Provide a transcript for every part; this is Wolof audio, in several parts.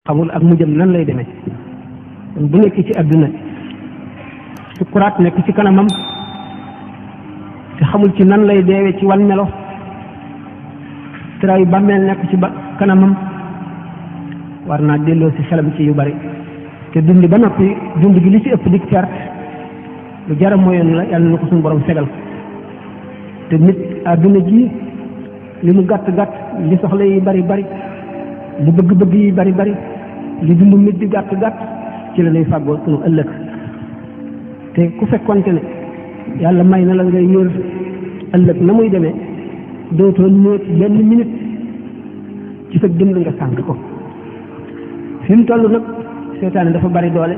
xamul ak mujjam nan lay demee bu nekk ci àdduna sukuraat nekk ci kanamam te xamul ci nan lay deewee ci wan melo tëraayu bàmmeel nekk ci kanamam war naa delloo si xelam ci yu bari te dundi ba noppi dund gi li ci ëpp di perte lu jara moyoon la yàlla na ko suñu borom segal te nit àdduna ji li mu gàtt gàtt li soxla yi bari bari li bëgg-bëgg yi bari bari li dund nit di gàtt gàtt ci la lay fàggoo sunu ëllëg te ku fekkonte ne yàlla may na la ngay yër ëllëg na muy demee dootoo ñëwet benn minute ci sa dund nga sànq ko fi mu toll nag seetaane dafa bari doole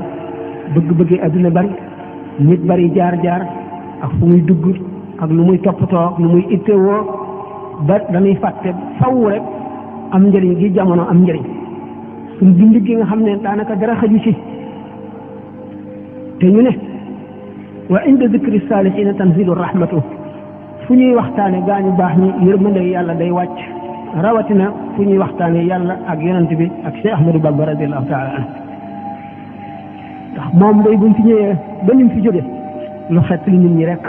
bëgg-bëggi àdduna bari nit bari jaar-jaar ak fu muy dugg ak lu muy toppatoo ak lu muy ittewoo ba dañuy fàtte faw rek am njëriñ gi jamono am njëriñ suñ dund gi nga xam ne daanaka dara xaju ci te ñu ne wa inda zikri saalihiina tanzilu rahmatu fu ñuy waxtaane gaa ñu baax ñi yërmande yàlla day wàcc rawatina fu ñuy waxtaane yàlla ak yonent bi ak Cheikh Ahmadou Bamba radiallahu taala anhu ndax moom day buñ fi ñëwee ba nim fi jóge lu xett li nit ñi rek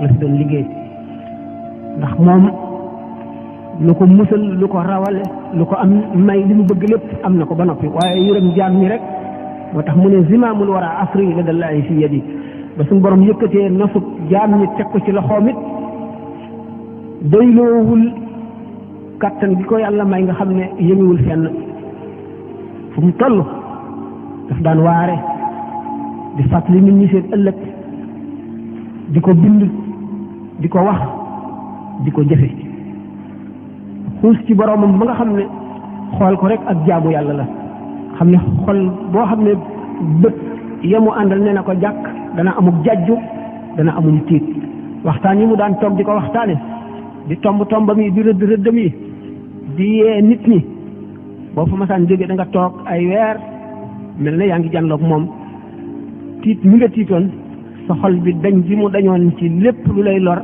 la fi doon liggéey ndax moom lu ko musal lu ko rawale lu ko am may li mu bëgg lépp am na ko ba noppi waaye yërëm jaam ñi rek moo tax mu ne zimaamul wara asri la dallaahi fi yadi ba suñu borom yëkkatee nosub jaam ñi teg ko ci loxoom it doyloowul kàttan gi ko yàlla may nga xam ne yënguwul fenn fu mu toll daf daan waare di fàttali nit ñi seen ëllëg di ko bind di ko wax di ko jëfe xuus ci boromam ba nga xam ne xool ko rek ak jaamu yàlla la xam ne xol boo xam ne bët yemu àndal nee na ko jàkk dana amuk jajju dana amum tiit waxtaan yi mu daan toog di ko waxtaane di tomb tombam yi di rëdd rëddam yi di yee nit ñi boo fa masaan jóge da nga toog ay weer mel na yaa ngi jànloog moom tiit mi nga tiitoon sa xol bi dañ ji mu dañoon ci lépp lu lay lor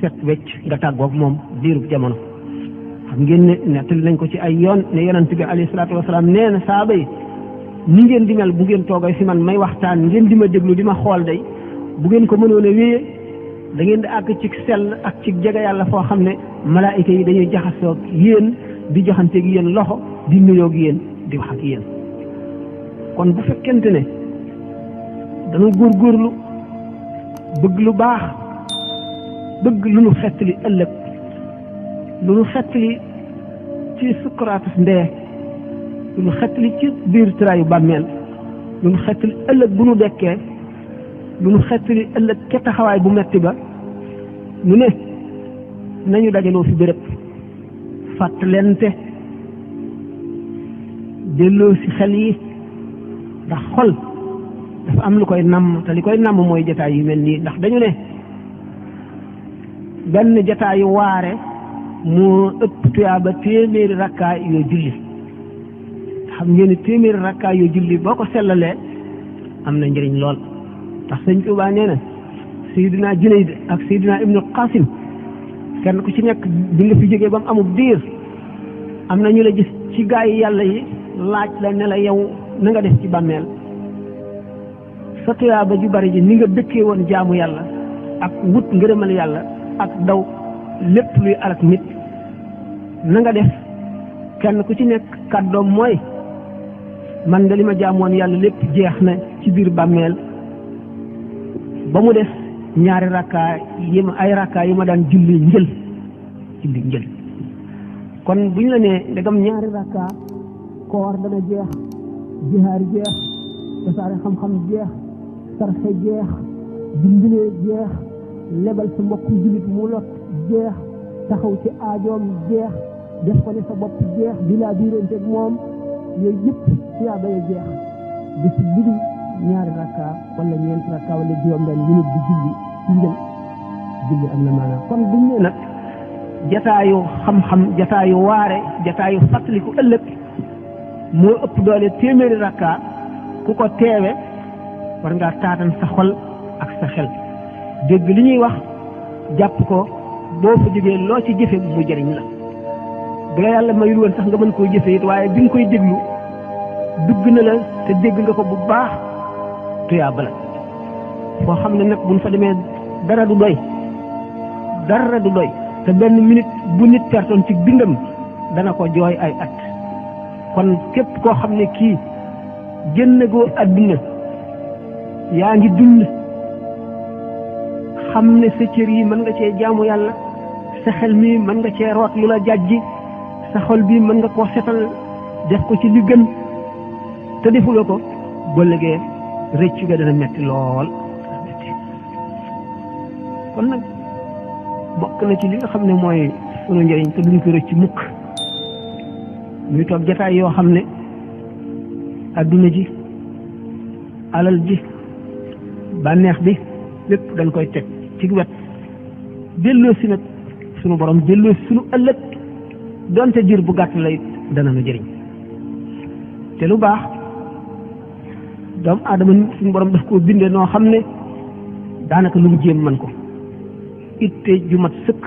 set wecc nga tàggoog moom diirub jamono xam ngeen ne nettali nañ ko ci ay yoon ne yonent bi alayhi salaatu wasalaam nee na saaba yi ni ngeen di mel bu ngeen toogay fi man may waxtaan ngeen di ma déglu di ma xool day bu ngeen ko mënoon a wéyee da ngeen di àgg ci sell ak ci jege yàlla foo xam ne malaayika yi dañuy jaxasoo ak yéen di joxanteeg yéen loxo di nuyoog yéen di wax ak yéen kon bu fekkente ne dañu góorgóorlu bëgg lu baax bëgg lu nu xettali ëllëg lu nu xettali ci sukkuraatus ndee lu nu xettali ci biir tëraayu bàmmeel lu nu xettali ëllëg bu nu dekkee lu nu xettali ëllëg ca taxawaay bu metti ba nu ne nañu dajaloo fi béréb fàttalente delloo si xel yi ndax xol dafa am lu koy namm te li koy namm mooy jataay yu mel nii ndax dañu ne benn jataayu waare moo ëpp tuyaaba téeméeri rakkaa yoo julli xam ngeen ni téeméeri rakkaa yoo julli boo ko sellalee am na njëriñ lool ndax sëñ Tuubaa nee na Seydina Junayd ak Seydina Ibnu Qasim kenn ku ci nekk bi nga fi jógee ba mu amul diir am na ñu la gis ci gaa yi yàlla yi laaj la ne la yow na nga def ci bàmmeel sa tuyaaba ju bari ji ni nga dëkkee woon jaamu yàlla ak wut ngërëmal yàlla ak daw lépp luy alak nit na nga def kenn ku ci nekk kàddoom mooy man de li ma jaamoon yàlla lépp jeex na ci biir bàmmeel ba mu des ñaari rakkaa yi ma ay rakkaa yi ma daan julli njël kon bu ñu la nee ndegam ñaari rakkaa koor dana jeex jihaar jeex tasaare xam-xam jeex sarxe jeex dimbilee jeex lebal sa mbokk jullit mu lot jeex taxaw ci aajoom jeex def ko ne sa bopp jeex di laa biiranteeg moom yooyu yëpp siyaa baye jeex di si ludul ñaari rakka wala ñeenti rakka wala juróom benn yu nit di julli ci njël julli am na maanaam kon buñ ne nag jataayu xam-xam jataayu waare jataayu fàttaliku ëllëg moo ëpp doole téeméeri rakka ku ko teewe war ngaa taatan sa xol ak sa xel dégg li ñuy wax jàpp ko boo fa jógee loo ci jëfe mu jëriñ la bu la yàlla mayul woon sax nga mën koo jëfe it waaye bi nga koy déglu dugg na la te dégg nga ko bu baax tuyaaba la foo xam ne nag buñ fa demee dara du doy te benn minute bu nit pertoon ci bindam dana ko jooy ay at kon képp koo xam ne kii génn goo àdduna yaa ngi dund xam ne sa cër yi mën nga cee jaamu yàlla sa xel mi mën nga cee root lu la jàjji sa xol bi mën nga koo setal def ko ci li gën te defuloo ko ba léegi rëccu ga dana metti lool kon nag bokk na ci li nga xam ne mooy sunu njëriñ te duñ ko rëcc mukk ñuy toog jataay yoo xam ne adduna ji alal ji bànneex bi lépp dañ koy teg ci wet delloo si nag sunu borom delloo si sunu ëllëg donte diir bu gàtt lay dana nu jëriñ te lu baax doomu aadama suñu borom daf koo bindee noo xam ne daanaka lu mu jéem man ko itte ju mat sëkk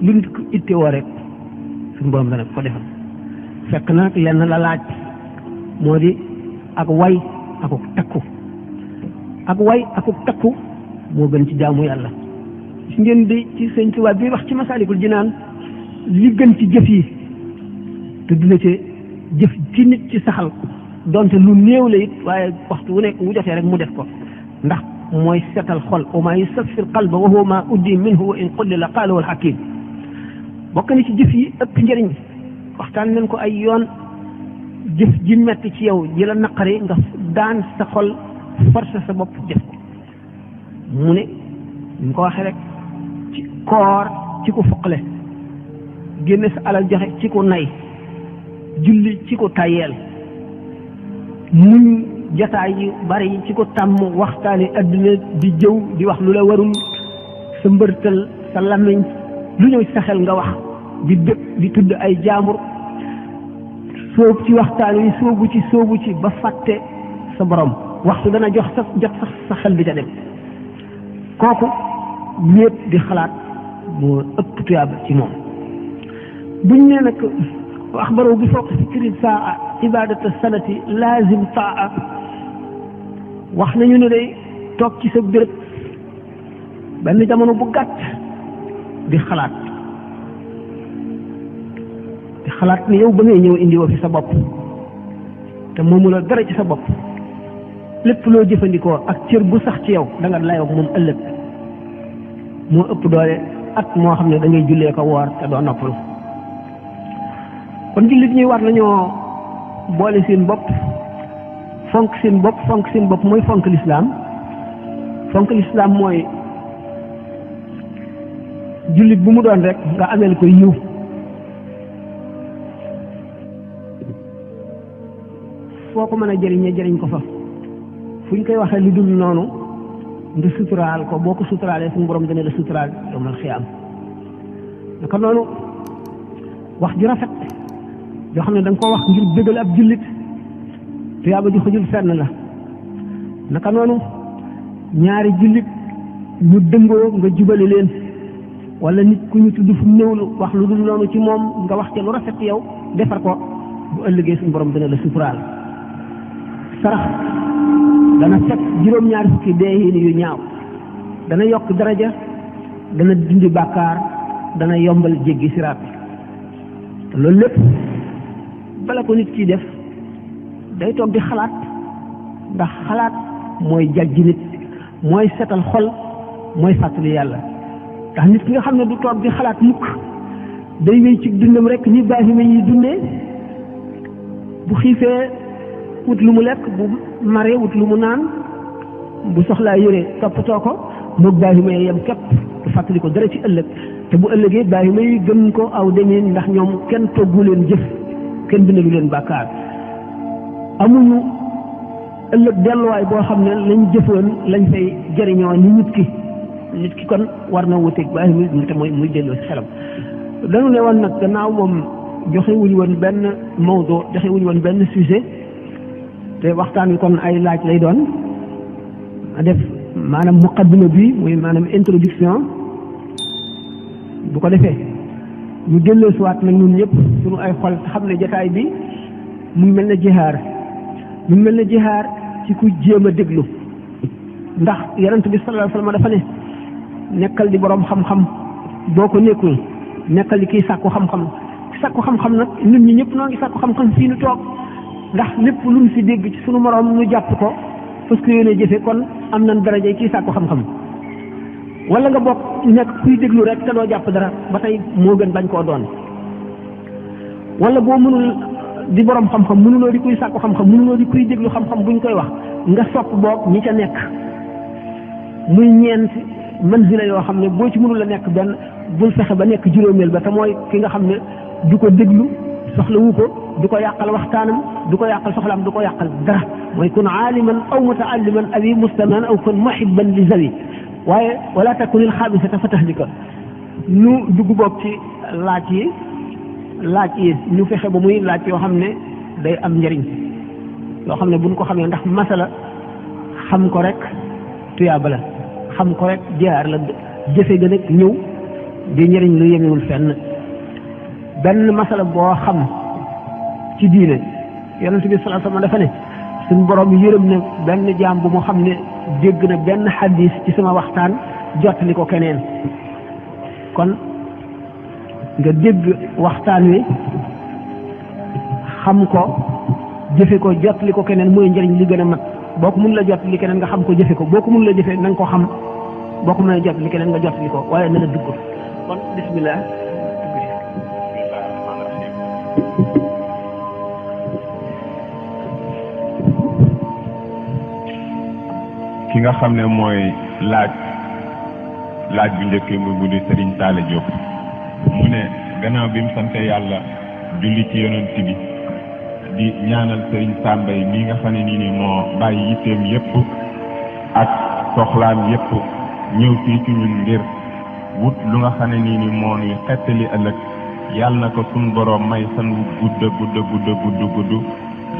lu nit ko itte woo rek suñu borom dana ko defal fekk na nag lenn la laaj moo di ak way akuk takku ak way akuk takku moo gën ci jaamu yàlla si ngeen di ci sëñ Tuubaa bi wax ci Masaalikul Jinaan li gën ci jëf yi te dina ci jëf ci nit ci saxal donte lu néew la it waaye waxtu wu nekk wu jotee rek mu def ko ndax mooy setal xol wa maa yusaffil qalba wa huwa maa uddi minhu wa in qullila qaala wal hakim bokk na ci jëf yi ëpp njëriñ waxtaan nañ ko ay yoon jëf ji metti ci yow ji la naqari nga daan sa xol force sa bopp def ko mu ne ñu ko waxee rek ci koor ci ku foqale génne sa alal joxe ci ku nay julli ci ku tayeel muñ jataay yu bari yi ci ko tàmm waxtaani adduna di jëw di wax lu la warul sa mbërtal sa lamiñ lu ñëw ci sa xel nga wax di dëkk di tudd ay jaambur soob ci waxtaan wi soobu ci ba fàtte sa borom waxtu dana jot sax sa xel bi ca dem kooku ñépp di xalaat moo ëpp tuyaaba ci moom buñ nee nag axbaru bi fawq fikri saa ibadata sanati laazim taa wax nañu ne day toog ci sa béréb benn jamono bu gàtt di xalaat ne yow ba ngay ñëw indi woo fi sa bopp te moomu la dara ci sa bopp lépp loo jëfandikoo ak cër bu sax ci yow da nga layoo moom ëllëg moo ëpp doole at moo xam ne da ngay jullee ko woor te doo noppalu kon jullit ñuy war nañoo boole seen bopp fonk seen bopp mooy fonk lislaam mooy jullit bu mu doon rek nga ameel ko yiw foo ko mën a jëriñee jëriñ ko fa fu ñu koy waxee lu dul noonu nga suturaal ko boo ko suturaalee suñu borom dana la suturaal yawmal xiyaam naka noonu wax ju rafet yoo xam ne da nga ko wax ngir bégal ab jullit tuyaaba ju xujul fenn la naka noonu ñaari jullit ñu dëngoo nga jubale leen wala nit ku ñu tudd fu néewlu wax lu dul noonu ci moom nga wax ca lu rafet yow defar ko bu ëllëgee suñu borom dana la suturaal sarax dana fekk juróom-ñaari fukki dee yu ñaaw dana yokk daraja dana dindi bàkkaar dana yombal jéggi siraat te loolu lépp bala ko nit ki def day toog di xalaat ndax xalaat mooy jàjji nit mooy setal xol mooy fàttali yàlla ndax nit ki nga xam ne du toog di xalaat mukk day wéy ci dundam rek ni baahima yi dundee bu xiifee wut lu mu lekk bu maree wut lu mu naan bu soxlaa yére toppatoo ko moog baahima yi yem képp du fàttali ko dara ci ëllëg te bu ëllëgee baahima yi gën ko aw demeen ndax ñoom kenn toggu leen jëf kenn bindalu leen bàkkaar amuñu ëllëg delluwaay boo xam ne lañ jëfoon lañ fay jëriñoo ni nit ki kon war na wuteeg baahima yi te mooy muy delloo si xelam dañu ne woon nag gannaaw moom joxe wuñu woon benn mawdo joxe wuñu woon benn sujet te waxtaan wi kon ay laaj lay doon a def maanaam muqaddima bi muy maanaam introduction bu ko defee ñu delloo siwaat nag ñun ñëpp suñu ay xol xam ne jataay bi mu mel ne jihaar mu mel ne jihaar ci ku jéem a déglu ndax yonent bi sallallahu alayhi wasallam dafa ne nekkal di boroom xam-xam boo ko nekkul nekkal di kiy sàkku xam-xam sàkku xam-xam nag nit ñi ñëpp noo ngi sàkku xam-xam fii nu toog ndax lépp lu ñu si dégg ci sunu moroom nu jàpp ko parce que yéene jëfe kon am nañ daraja kii sàkku xam-xam wala nga bokk nekk kuy déglu rek te doo jàpp dara ba tey moo gën bañ koo doon wala boo mënul di borom xam-xam mënuloo di kuy sàkku xam-xam mënuloo di kuy déglu xam-xam buñ koy wax nga sopp boog ñi ca nekk muy ñeent manzila yoo xam ne boo ci mënul la nekk benn bul fexe ba nekk juróomeel ba te mooy ki nga xam ne du ko déglu soxlawu ko du ko yàqal waxtaanam du ko yàqal soxlaam du ko yàqal dara mooy kun aaliman aw mutaalliman awi mustaman aw kun muhibban li zawi waaye wala takunil xaabisata fa tahlika ñu dugg boog ci laaj yi ñu fexe ba muy laaj yoo xam ne day am njëriñ yoo xam ne buñ ko xamee ndax masala xam ko rek tuyaaba la xam ko rek jaar la jëfe ga nag ñëw di njëriñ lu yemewul fenn benn masala boo xam ci diine yonent bi sallallahu alayhi wasallam dafa ne suñ borom yërëm ne benn jaam bu mu xam ne dégg na benn xadis ci sama waxtaan jottali ko keneen kon nga dégg waxtaan wi xam ko jëfe ko jottali ko keneen mooy njëriñ li gën a mat boo ko mun la jottali keneen nga xam ko jëfe ko boo ko mun la jëfe na nga ko xam boo ko mën a jottali keneen nga jottali ko waaye na la dugg kon bismillah ki nga xam ne mooy laaj bu njëkk mu di Serigne Talla Diop mu ne gannaaw bi mu sante yàlla julli ci yonent bi di ñaanal Serigne Sambay mi nga xam ne nii moo bàyyi yitteem yépp ak soxlaam yépp ñëw fii ci ñun ngir wut lu nga xam ne nii moo nuy xettali ëllëg yàlla na ko suñ boroom may san wu gudd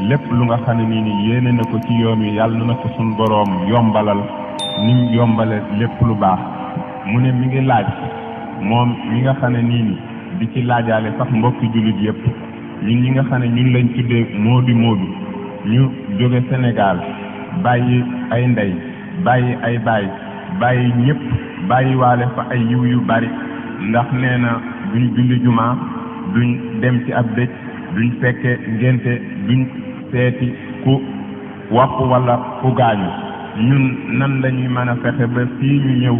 lépp lu nga xam ne nii yéene na ko ci yoon wi yàlla na ko suñ boroom yombalal ni mu yombale lépp lu baax mu ne mi ngi laaj moom mi nga xam ne nii di ci laajaale sax mbokki jullit yépp ñun ñi nga xam ne ñun lañ tuddee moodu ñu jóge Sénégal bàyyi ay ndey bàyyi ay baay bàyyi ñëpp bàyyi waale fa ay yiw yu bari ndax nee na duñ julli jumaa duñ dem ci ab dëj duñ fekke ngénte duñ seeti ku wopp wala ku gaañu ñun nan lañuy mën a fexe ba fii ñu ñëw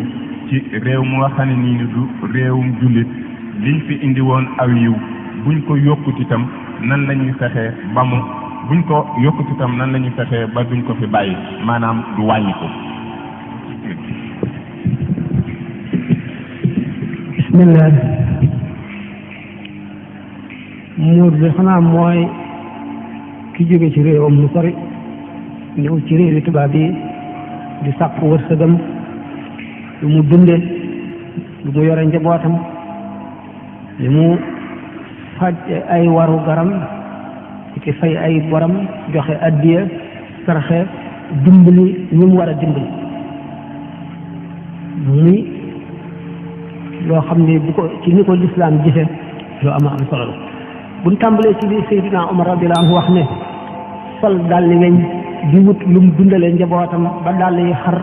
ci réew mu nga xam ne nii du réewum jullit liñ fi indi woon aw yiw buñ ko yokkut itam nan lañuy fexe ba mu buñ ko yokkut itam nan lañuy fexe ba duñ ko fi bàyyi maanaam du wàññi ko. bismillah muur bi xanaa mooy ki jóge ci réewam lu sori ñëw ci réewi tubaab yi di sàkku wërsëgam lu mu dunde lu mu yore njabootam li mu faj ay waru garam ci fay ay boram joxe addiya sarxe dimbali ñu mu war a dimbali muy loo xam ne bu ko ci ni ko lislaam gisee loo ama am solo la buñ tàmbalee ci li Seydina Omar radiyallahu anhu wax ne sol dalli weñ di wut lu mu dundalee njabootam ba dàll yi xar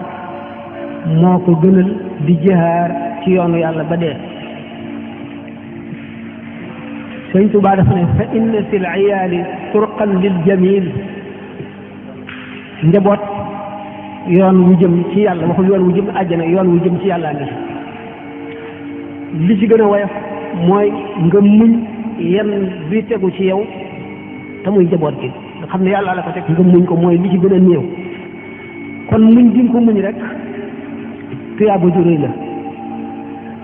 moo ko gënal di jihaar ci yoonu yàlla ba dee Sëñ Tuubaa dafa ne fa inna fil iyaali turqan lil jamil njaboot yoon wu jëm ci yàlla waxul yoon wu jëm àjjana yoon wu jëm ci yàlla ngi li ci gën a woyof mooy nga muñ yenn bi tegu ci yow te muy njaboot gi nga xam ne yàlla la ko teg nga muñ ko mooy li ci gën a néew kon muñ di nga ko muñ rek tuyaaba ju rëy la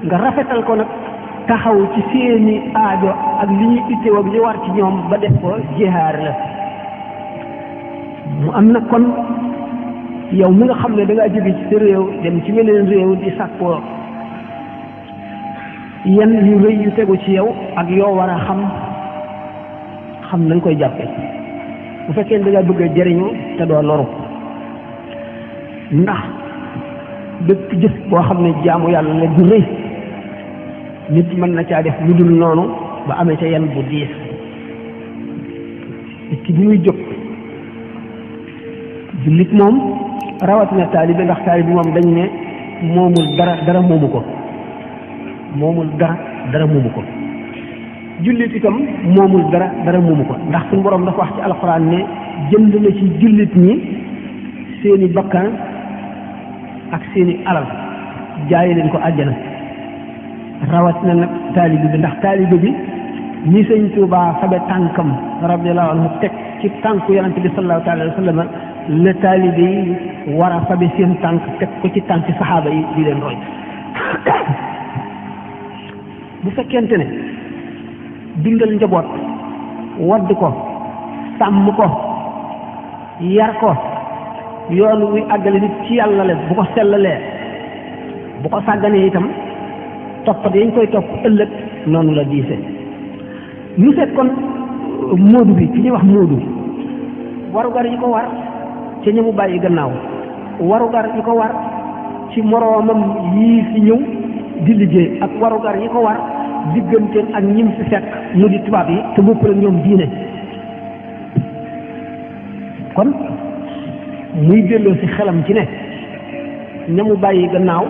nga rafetal ko nag taxaw ci seeni aajo ak li ñuy ittewoo ak li war ci ñoom ba def ko jihaar la mu am nag kon yow mi nga xam ne da ngaa jóge ci sa réew dem ci meneen réew di sàkkoo yenn yu rëy yu tegu ci yow ak yoo war a xam nañ koy jàppe bu fekkee ne da ngaa bëgg a jëriñu te doo loru ndax bépp jëf boo xam ne jaamu yàlla la du rëy nit mën na caa def lu dul noonu ba amee ca yan bu diis nit ki bi muy jóg jullit moom rawatina taalibe ndax taalibe moom dañ ne moomul dara moomu ko moomul dara moomu ko jullit itam moomul dara moomu ko ndax suñu borom dafa wax ci alxuraan ne jënd na ci jullit ñi seeni bakkan ak seeni alal jaaye leen ko àjjana rawatina nag taalibe bi ndax taalibe bi ñi sëñ Tuubaa fabe tànkam radiyallahu anhu teg ci tànku yonente bi sallallahu alayhi wa sallam la taalibe yi war a fabe seen tànk teg ko ci tànk saxaaba yi di leen roy bu fekkente ne dundal njaboot wadd ko sàmm ko yar ko yoon wi àggale nit ci yàlla le bu ko sellalee bu ko sàgganee itam toppat yañ koy topp ëllëg noonu la diise ñu seet kon moodu bi ki ñuy wax moodu warugar yi ko war ci ñamu bàyyi gannaaw warugar yi ko war ci moroomam yii fi ñëw di liggéey ak warugar yi ko war digganteen ak ñim fi fekk mu di tubaab yi te bokkul ak ñoom diine kon muy delloo ci xelam ci ne ñamu bàyyi gannaaw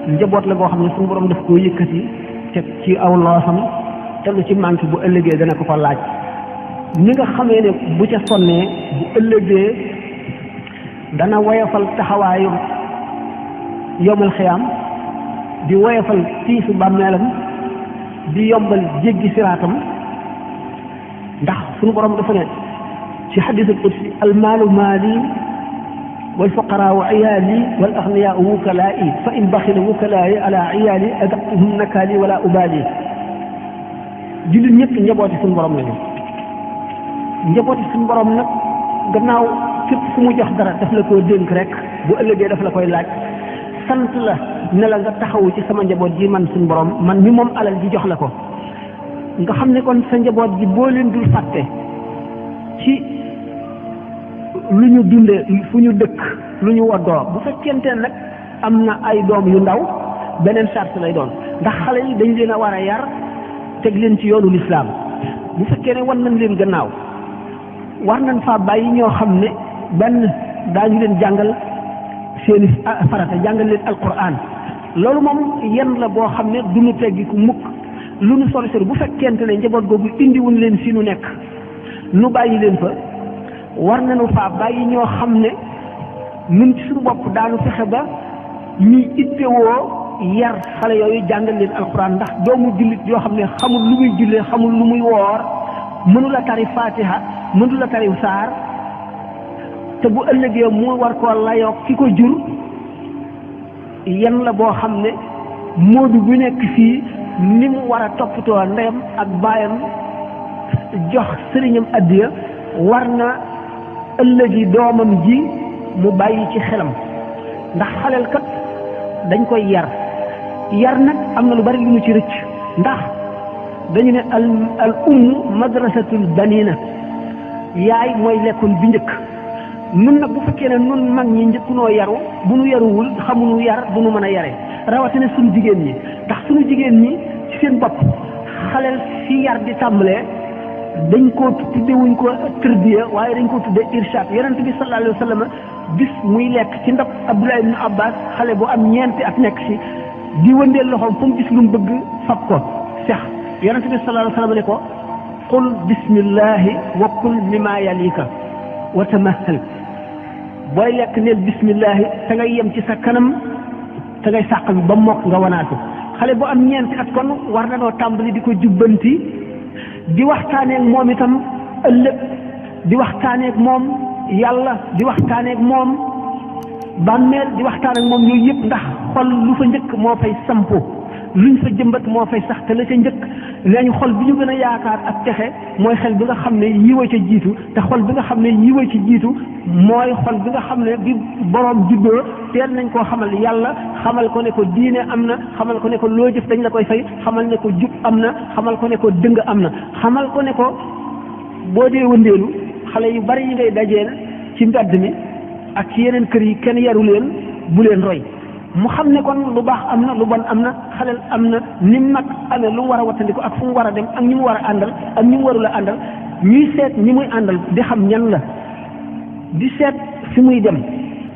njaboot la boo xam ne suñu borom daf koo yëkkati teg ci aw loosam te lu ci manqué bu ëllëgee dana ko laaj ni nga xamee ne bu ca sonnee bu ëllëgee dana woyofal taxawaayu yomal xiyaam di woyofal tiisu bàmmeelam di yombal jéggi siraatam ndax suñu borom dafa ne ci xadiisul qudsi almaalu maali wal fuqaraau iyaali wal agniyaau wukalaa'i fa in baxila wukalaa'i ala iyaali adaqtuhum nakaali wala ubaali jullit ñëpp njabooti suñu borom lañu njabooti suñu borom nag gannaaw képp fu mu jox dara daf la koo dénk rek bu ëllëgee daf la koy laaj sant la ne la nga taxawu ci sama njaboot ji man suñu borom man mi moom alal ji jox la ko nga xam ne kon sa njaboot ji boo leen dul fàtte ci lu ñu dundee fu ñu dëkk lu ñu woddoo bu fekkente nag am na ay doom yu ndaw beneen charte lay doon ndax xale yi dañ leen a war a yar teg leen ci yoonu lislaam bu fekkee ne wan nañ leen gannaaw war nañ faa bàyyi ñoo xam ne benn daañu leen jàngal seeni farata jàngal leen alquran loolu moom yenn la boo xam ne du ñu teggi ku mukk lu nu sori sori bu fekkente ne njaboot googu indiwuñ leen fi nu nekk nu bàyyi leen fa war nañu faa bàyyi ñoo xam ne ñun ci suñu bopp daanu fexe ba ñuy ittewoo yar xale yooyu jàngal leen alquran ndax doomu jullit yoo xam ne xamul lu muy jullee xamul lu muy woor mënu la tari fatiha mënu la tari saar te bu ëllëgee mu war koo layoo ki ko jur yan la boo xam ne moodu bu nekk fii ni mu war a toppatoo ndeyam ak baayam jox sëriñam addiya war na ëllëgi doomam ji mu bàyyi ci xelam ndax xaleel kat dañ koy yar nag am na lu bari lu ñu ci rëcc ndax dañu ne al madrasatul banina yaay mooy lekkoon bi njëkk nun nag bu fekkee ne nun mag ñi njëkkunoo yaru bu nu yaruwul xamuñu yar du nu mën a yare rawatina suñu jigéen ñi ndax suñu jigéen ñi ci seen bopp xaleel fi yar di tàmbalee dañ koo tuddewuñ ko tërbiya waaye dañ ko tudde irshad yonent bi sallallahu alayhi wa sallam bis muy lekk ci ndab Abdullah ibn Abbas xale bu am ñeenti at nekk ci di wëndeel loxoom fu mu gis lu mu bëgg fab ko sex yonent bi sallallahu alayhi wa sallam ne ko qul bismillahi wa kul mimma yalika wa tamahal booy lekk neel bismillahi te ngay yem ci sa kanam te ngay sàq bi ba mokk nga wanaatu xale bu am ñeenti at kon war na noo tàmbali di ko jubbanti di waxtaaneek moom itam ëllëg di waxtaaneek moom yàlla di waxtaaneek moom bàmmeel di waxtaan ak moom yooyu yëpp ndax xol lu fa njëkk moo fay sampu luñ fa jëmbat moo fay sax te la ca njëkk nee ñu xol bi ñu gën a yaakaar ak texe mooy xel bi nga xam ne yiwa ca jiitu te xol bi nga xam ne yiwa ci jiitu mooy xol bi nga xam ne bi boroom juddoo teel nañ koo xamal yàlla xamal ko ne ko diine am na xamal ko ne ko loo jëf dañ la koy fay xamal ne ko jub am na xamal ko ne ko dëng am na xamal ko ne ko boo dee wëndeelu xale yu bari yi ngay dajeel ci mbedd mi ak ci yeneen kër yi kenn yaru leen bu leen roy mu xam ne kon lu baax am na lu bon am na xaleel am na ni mag amee lu mu war a wattandiku ak fu mu war a dem ak ñi mu war a àndal ak ñi mu warul a àndal ñuy seet ñi muy àndal di xam ñan la di seet fi muy dem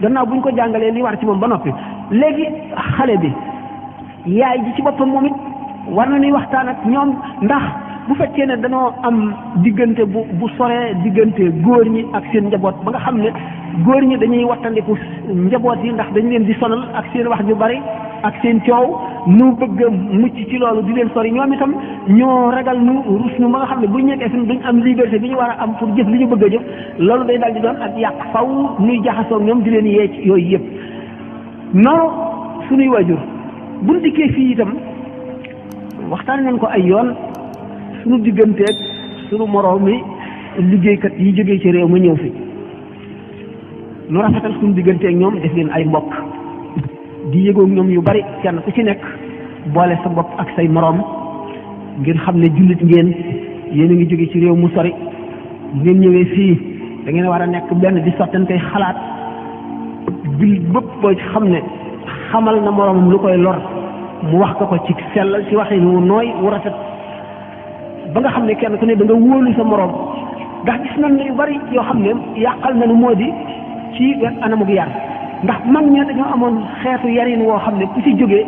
gannaaw bu ñu ko jàngalee li war ci moom ba noppi léegi xale bi yaay ji ci boppam moom it war na ñuy waxtaan ak ñoom ndax bu fekkee ne danoo am diggante bu soree diggante góor ñi ak seen njaboot ba nga xam ne góor ñi dañuy wattandiku njaboot yi ndax dañ leen di sonal ak seen wax ju bari ak seen coow nu bëgg a mucc ci loolu di leen sori ñoom itam ñoo ragal nu rus nu ba nga xam ne buñ nekkee fi duñ am liberté bi ñu war a am pour jëf li ñu bëgg a jëf loolu day daal di doon ak yàq faw nuy jaxasoo ñoom di leen yee ci yooyu yëpp noonu suñuy waajur buñ dikkee fii itam waxtaan nañ ko ay yoon suñu digganteeg suñu moroom mi liggéeykat yi jógee ci réew ma ñëw fi nu rafetal suñu digganteeg ñoom def leen ay mbokk di yëgoog ñoom yu bari kenn ku ci nekk boole sa bopp ak say moroom ngeen xam ne jullit ngeen yéen a ngi jóge ci réew mu sori ngeen ñëwee fii da ngeen war a nekk benn di sottantey xalaat bil bëpp boo xam ne xamal na moroomam lu koy lor mu wax ko ci sellal ci waxee wu nooy wu rafet ba nga xam ne kenn ku ne da nga wóolu sa moroom ndax gis nañ ne yu bari yoo xam ne yàqal na nu moo di ci anamug yar ndax mag ña dañoo amoon xeetu yarin woo xam ne ku ci jógee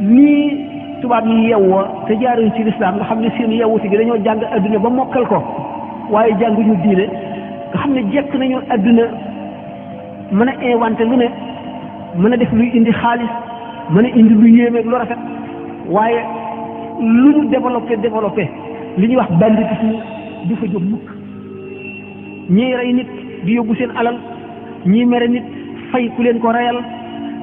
nii tubaab yi yewwoo te jaaruñ ci lislaam nga xam ne seen yewwuti gi dañoo jàng adduna ba mokkal ko waaye jànguñu diine nga xam ne jekk nañu adduna mën a inventé lu ne mën a def luy indi xaalis mën a indi lu yéemeeg lu rafet waaye lu ñu développé li ñuy wax banditisme du fa jóg mukk ñiy rey nit di yóbbu seen alal ñii mere nit fay ku leen ko reyal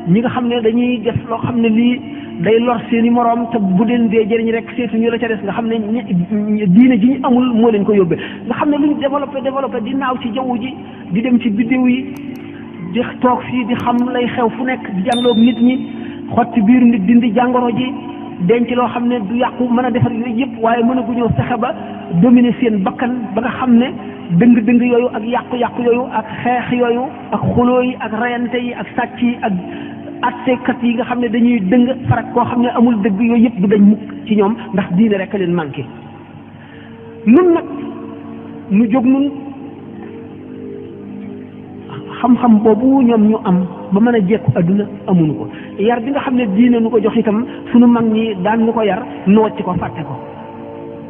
ñi nga xam ne dañuy def loo xam ne lii day lor seeni moroom te bu leen dee jëriñ rek seetuñu la ca des nga xam ne diine ji ñu amul moo leen ko yóbbee nga xam ne lu ñu développé di naaw ci jaww ji di dem ci biddew yi di toog fii di xam lay xew fu nekk di jàngaloog nit ñi xotti biir nit dindi jàngoro ji denc loo xam ne du yàqu mën a defar yooyu yëpp waaye mën a gu ñëw fexe ba dominer seen bakkan ba nga xam ne dëng-dëng yooyu ak yàqu-yàqu yooyu ak xeex yooyu ak xuloo yi ak rayante yi ak sàcc yi ak attekat yi nga xam ne dañuy dëng farak koo xam ne amul dëgg yooyu yëpp du dañ mukk ci ñoom ndax diine rek a leen manqué nun nag nu jóg nun xam-xam boobu ñoom ñu am ba mën a jekku adduna amuñu ko yar bi nga xam ne diine nu ko jox itam sunu mag ñi daan nu ko yar nu wàcc ko fàtte ko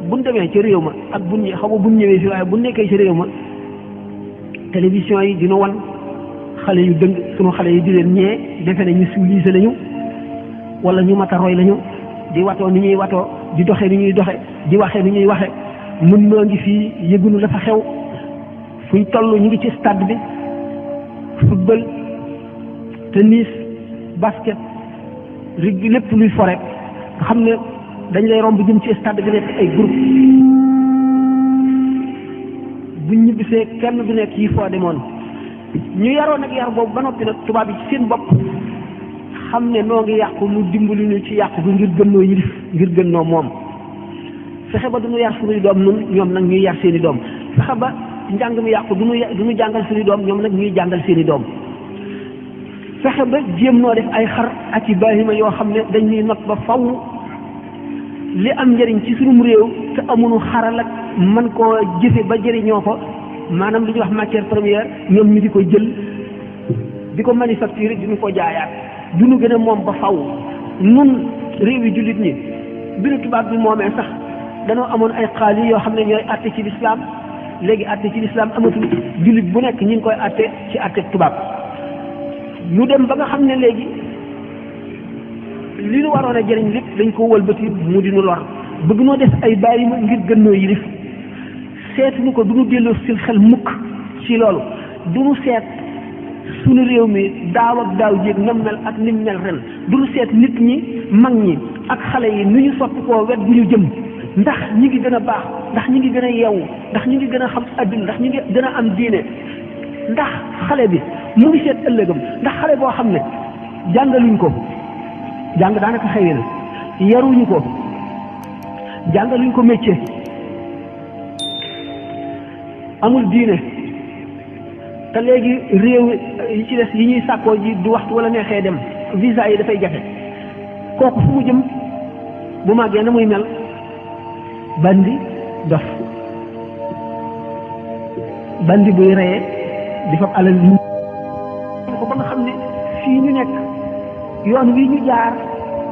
buñ demee ci réew ma ak buñ xaw ma buñ ñëwee fi waaye buñ nekkee ci réew ma télévision yi dina wan xale yu dëng sunu xale yi di leen ñee defe ne ñu civilisé lañu wala ñu mat a roy lañu di watoo ni ñuy watoo di doxee ni ñuy doxe di waxee ni ñuy waxe nun noo ngi fii yëgunu la fa xew fuñ toll ñu ngi ci stade bi football tennis basket rugby lépp luy fore nga xam ne dañ lay romb jëm ci stade bi nekk ay groupe buñ ñibbisee kenn du nekk yi foo demoon ñu yaroon ak yar boobu ba noppi nag tubaab yi ci seen bopp xam ne noo ngi yàqu lu dimbali ñu ci yàqu bi ngir gën noo yilif ngir gën noo moom fexe ba du ñu yar suñuy doom nun ñoom nag ñuy yar seeni doom fexe ba njàng mi yàqu du ñu jàngal seeni doom ñoom nag ñuy jàngal seeni doom fexe ba jéem noo def ay xar ak i baahima yoo xam ne dañuy not ba faw li am njëriñ ci sunum réew te amuñu xaral ak man koo jëfe ba jëriñoo ko maanaam li ñuy wax matière première ñoom ñu di ko jël di ko manufacturer di ñu ko jaayaat du ñu gën a moom ba faw nun réew yi jullit ñi bi nu tubaab bi moomee sax danoo amoon ay xaali yoo xam ne ñooy àtte ci lislaam léegi àtte ci lislaam amatul jullit bu nekk ñi ngi koy àtte ci àtte tubaab ñu dem ba nga xam ne léegi li nu waroon a jëriñ lépp dañ ko wëlbati mu di nu lor bëgg noo def ay bàyyi ma ngir gën noo yilif seetuñu ko du nu delloo si xel mukk ci loolu du nu seet suñu réew mi daaw ak daaw jéeg nam mel ak nim mel ren du nu seet nit ñi mag ñi ak xale yi nu ñu soppi koo wet gu ñu jëm ndax ñi ngi gën a baax ndax ñi ngi gën a yeewu ndax ñi ngi gën a xam adduna ndax ñi ngi gën a am diine ndax xale bi mu ngi seet ëllëgam ndax xale boo xam ne jàngaluñ ko jàng daanaka xëy na yaruñu ko jàngaluñ ko métier amul diine te léegi réew yi ci des yi ñuy sàkkoo ji du waxtu wala neexee dem visa yi dafay jafe kooku fu mu jëm bu màggee na muy mel bandi dof bandi buy reye di fab alal ko ba nga xam ne fii ñu nekk yoon wi ñu jaar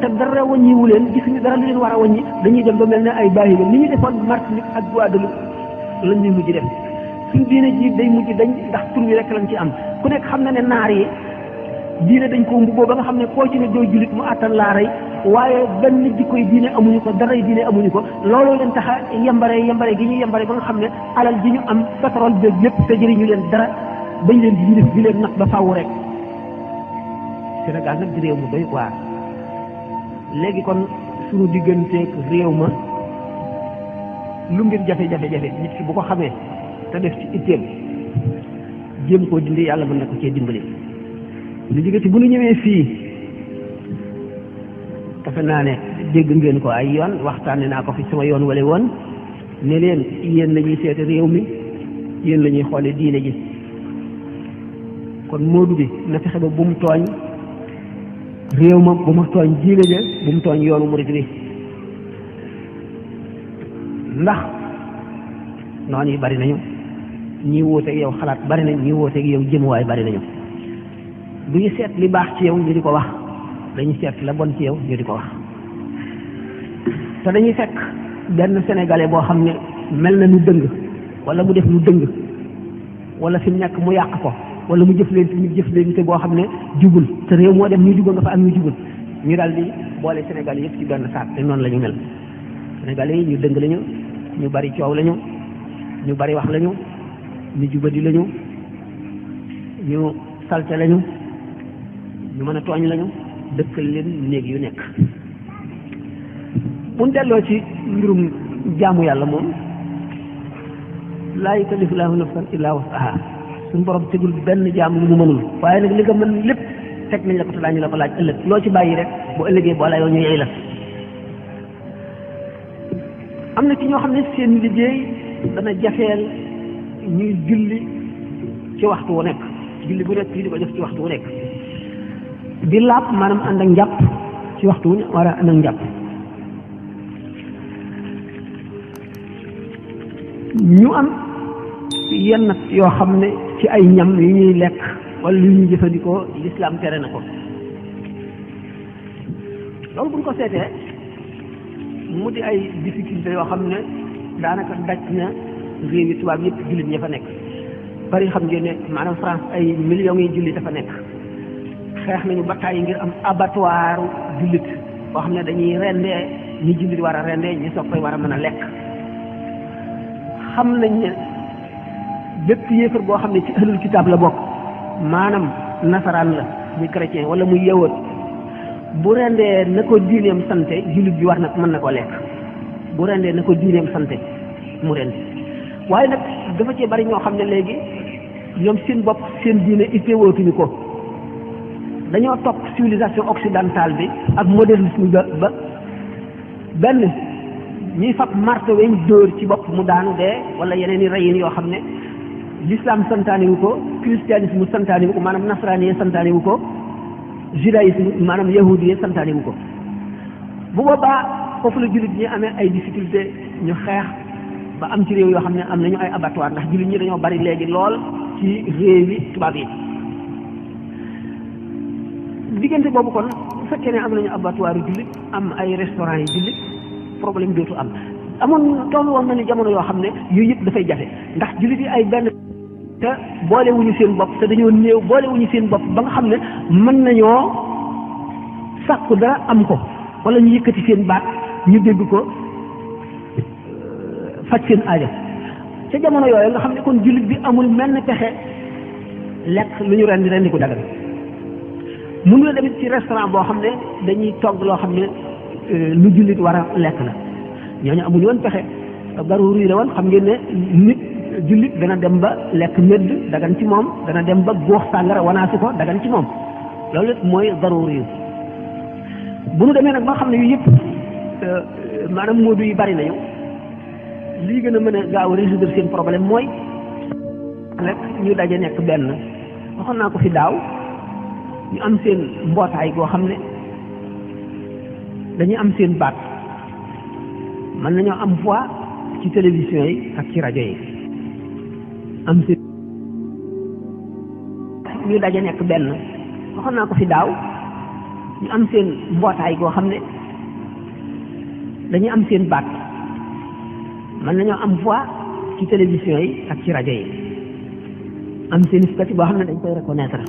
te dara wàññiwu leen gisuñu dara lu leen war a wàññi dañuy dem ba mel ne ay bàyyi ba ni ñu defoon Martinique ak Guadeloupe lañ ñuy mujj def suñ diine ji day mujj dañ ndax tur wi rek lañ ci am ku nekk xam na ne naar yi diine dañ ko mbubboo ba nga xam ne koo ci ne doo jullit mu àttan laa rey waaye benn jikkoy diine amuñu ko daray diine amuñu ko looloo leen tax a yambare gi ñu yambare ba nga xam ne alal ji ñu am pétrole bi lépp te jëriñu leen dara bañ leen di yilif di leen nag ba faaw rek Sénégal nag di réew mu doy waar léegi kon suñu digganteeg réew ma lu mbir jafe-jafe nit ki bu ko xamee te def ci itteem jéem koo dindi yàlla mën na ko cee dimbali lu jóge ci bu ñu ñëwee fii defe naa ne dégg ngeen ko ay yoon waxtaane naa ko fi sama yoon wala woon ne leen yéen la ñuy seete réew mi yéen la ñuy xoole diine ji kon moodu bi na fexe ba bu mu tooñ réew ma bu mu tooñ diine ja bu mu tooñ yoonu murid bi ndax noonu yi bari nañu ñii wóoteeg yow xalaat bari nañ ñii wóoteeg yow jëmuwaay bari nañu du ñu seet li baax ci yow ñu di ko wax dañuy seet la bon ci yow ñu di ko wax te dañuy fekk benn sénégalais boo xam ne mel na nu dëng wala mu def lu dëng wala fi mu nekk mu yàq ko wala mu jëflante boo xam ne jubul te réew moo dem ñu jubal nga fa am ñu jubul ñu daal di boole sénégalais yëpp ci benn saak te noonu la ñu mel sénégalais yi ñu dëng lañu ñu bari coow lañu ñu bari wax lañu ñu jubadi lañu ñu salte lañu ñu mën a tooñ lañu dëkkal leen néeg yu nekk buñ delloo ci mbirum jaamu yàlla moom laa yukallifu llaahu nafsan illaa wus'ahaa suñu borom tegul benn jaamu lu mu mënul waaye nag li nga mën lépp teg nañ la ko te daañu la ko laaj ëllëg loo ci bàyyi rek bu ëllëgee boo layoo ñu yey la am na ci ñoo xam ne seen liggéey dana jafeel ñuy julli ci waxtu wu nekk julli bu nekk yi di ko def ci waxtu wu nekk di laab maanaam ànd ak njàpp ci waxtu wu war a ànd ak njàpp ñu am yenn yoo xam ne ci ay ñam yu ñuy lekk wala yu ñuy jëfandikoo lislaam tere na ko loolu buñ ko seetee mu di ay difficulté yoo xam ne daanaka daj na réew yi tubaab yëpp jullit ña fa nekk bari xam ngeen ne maanaam France ay millions yi jullit dafa nekk xeex nañu ba tàyyi ngir am abattoir jullit boo xam ne dañuy rendee ñi jullit war a rendee ñi soog koy war a mën a lekk xam nañ ne bépp yéefar boo xam ne ci ahlul kitaab la bokk maanaam nasaraan la muy chrétien wala muy yawut bu rendee na ko diineem sante jullit bi war na mën na ko lekk bu rendee na ko diineem sante mu rend waaye nag dafa cee bari ñoo xam ne léegi ñoom seen bopp seen diine ittewootuñu ko dañoo topp civilisation occidentale bi ak modernisme ba benn ñuy fab marto weñ dóor ci bopp mu daanu dee wala yeneen i reyin yoo xam ne l'islam santaane wu ko christianisme santaane wu ko maanaam nasraani santaane wu ko judaïsme maanaam yahudi santaane wu ko bu boobaa foofu la jullit ñi amee ay difficulté ñu xeex ba am ci réew yoo xam ne am nañu ay abattoir ndax jullit ñi dañoo bari léegi lool ci réew yi tubaab yi diggante boobu kon bu fekkee ne am nañu abattoir yu jullit am ay restaurant yi jullit problème dootu am amoon toll woon na ni jamono yoo xam ne yooyu yëpp dafay jafe ndax jullit yi ay benn te boolewuñu seen bopp te dañoo néew boolewuñu seen bopp ba nga xam ne mën nañoo sàkku dara am ko wala ñu yëkkati seen baat ñu dégg ko faj seen aaja ca jamono yooyu nga xam ne kon jullit bi amul mel ne pexe lekk lu ñu rendi ko dagal mun la demit ci restaurant boo xam ne dañuy togg loo xam ne lu jullit war a lekk la ñooñu amuñu woon pexe daruri la woon xam ngeen ne nit jullit dana dem ba lekk medd dagan ci moom dana dem ba góox sàngara wanaasu ko dagan ci moom loolu mooy daruri yu bu nu demee nag ba xam ne yu yëpp maanaam moodu yi bari nañu lii gën a mën a gaaw résoudre seen problème mooy rek ñu daje nekk benn waxoon naa ko fi daaw ñu am seen mbootaay goo xam ne dañuy am seen baat mën nañoo am voix ci télévision yi ak ci rajo yi am seen ñu daje nekk benn waxoon naa ko fi daaw ñu am seen mbootaay goo xam ne dañuy am seen baat mën nañoo am voix ci télévision yi ak ci rajo yi am seen statut boo xam ne dañ koy reconnaître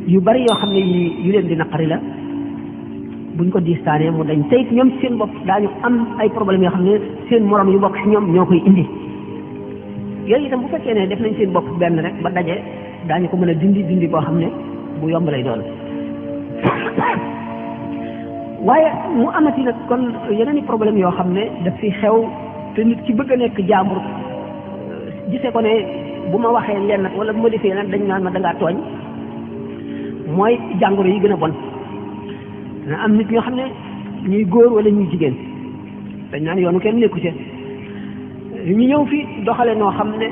yu bari yoo xam ne yu leen di naqari la buñ ko distaanee mu dañ tey ñoom seen bopp daañu am ay problèmes yoo xam ne seen morom yu bokk ci ñoom ñoo koy indi yooyu itam bu fekkee ne def nañ seen bopp benn rek ba daje daañu ko mën a dindi boo xam ne bu yomb lay doon waaye mu amati nag kon yeneen i problème yoo xam ne daf fi xew te nit ki bëgg a nekk jaambur gisee ko ne bu ma waxee lenn wala bu ma defee lenn dañ naan ma dangaa tooñ mooy jàngoro yi gën a bon dana am nit ñoo xam ne ñuy góor wala ñuy jigéen dañ naan yoonu kenn nekku ci ñu ñëw fi doxale noo xam ne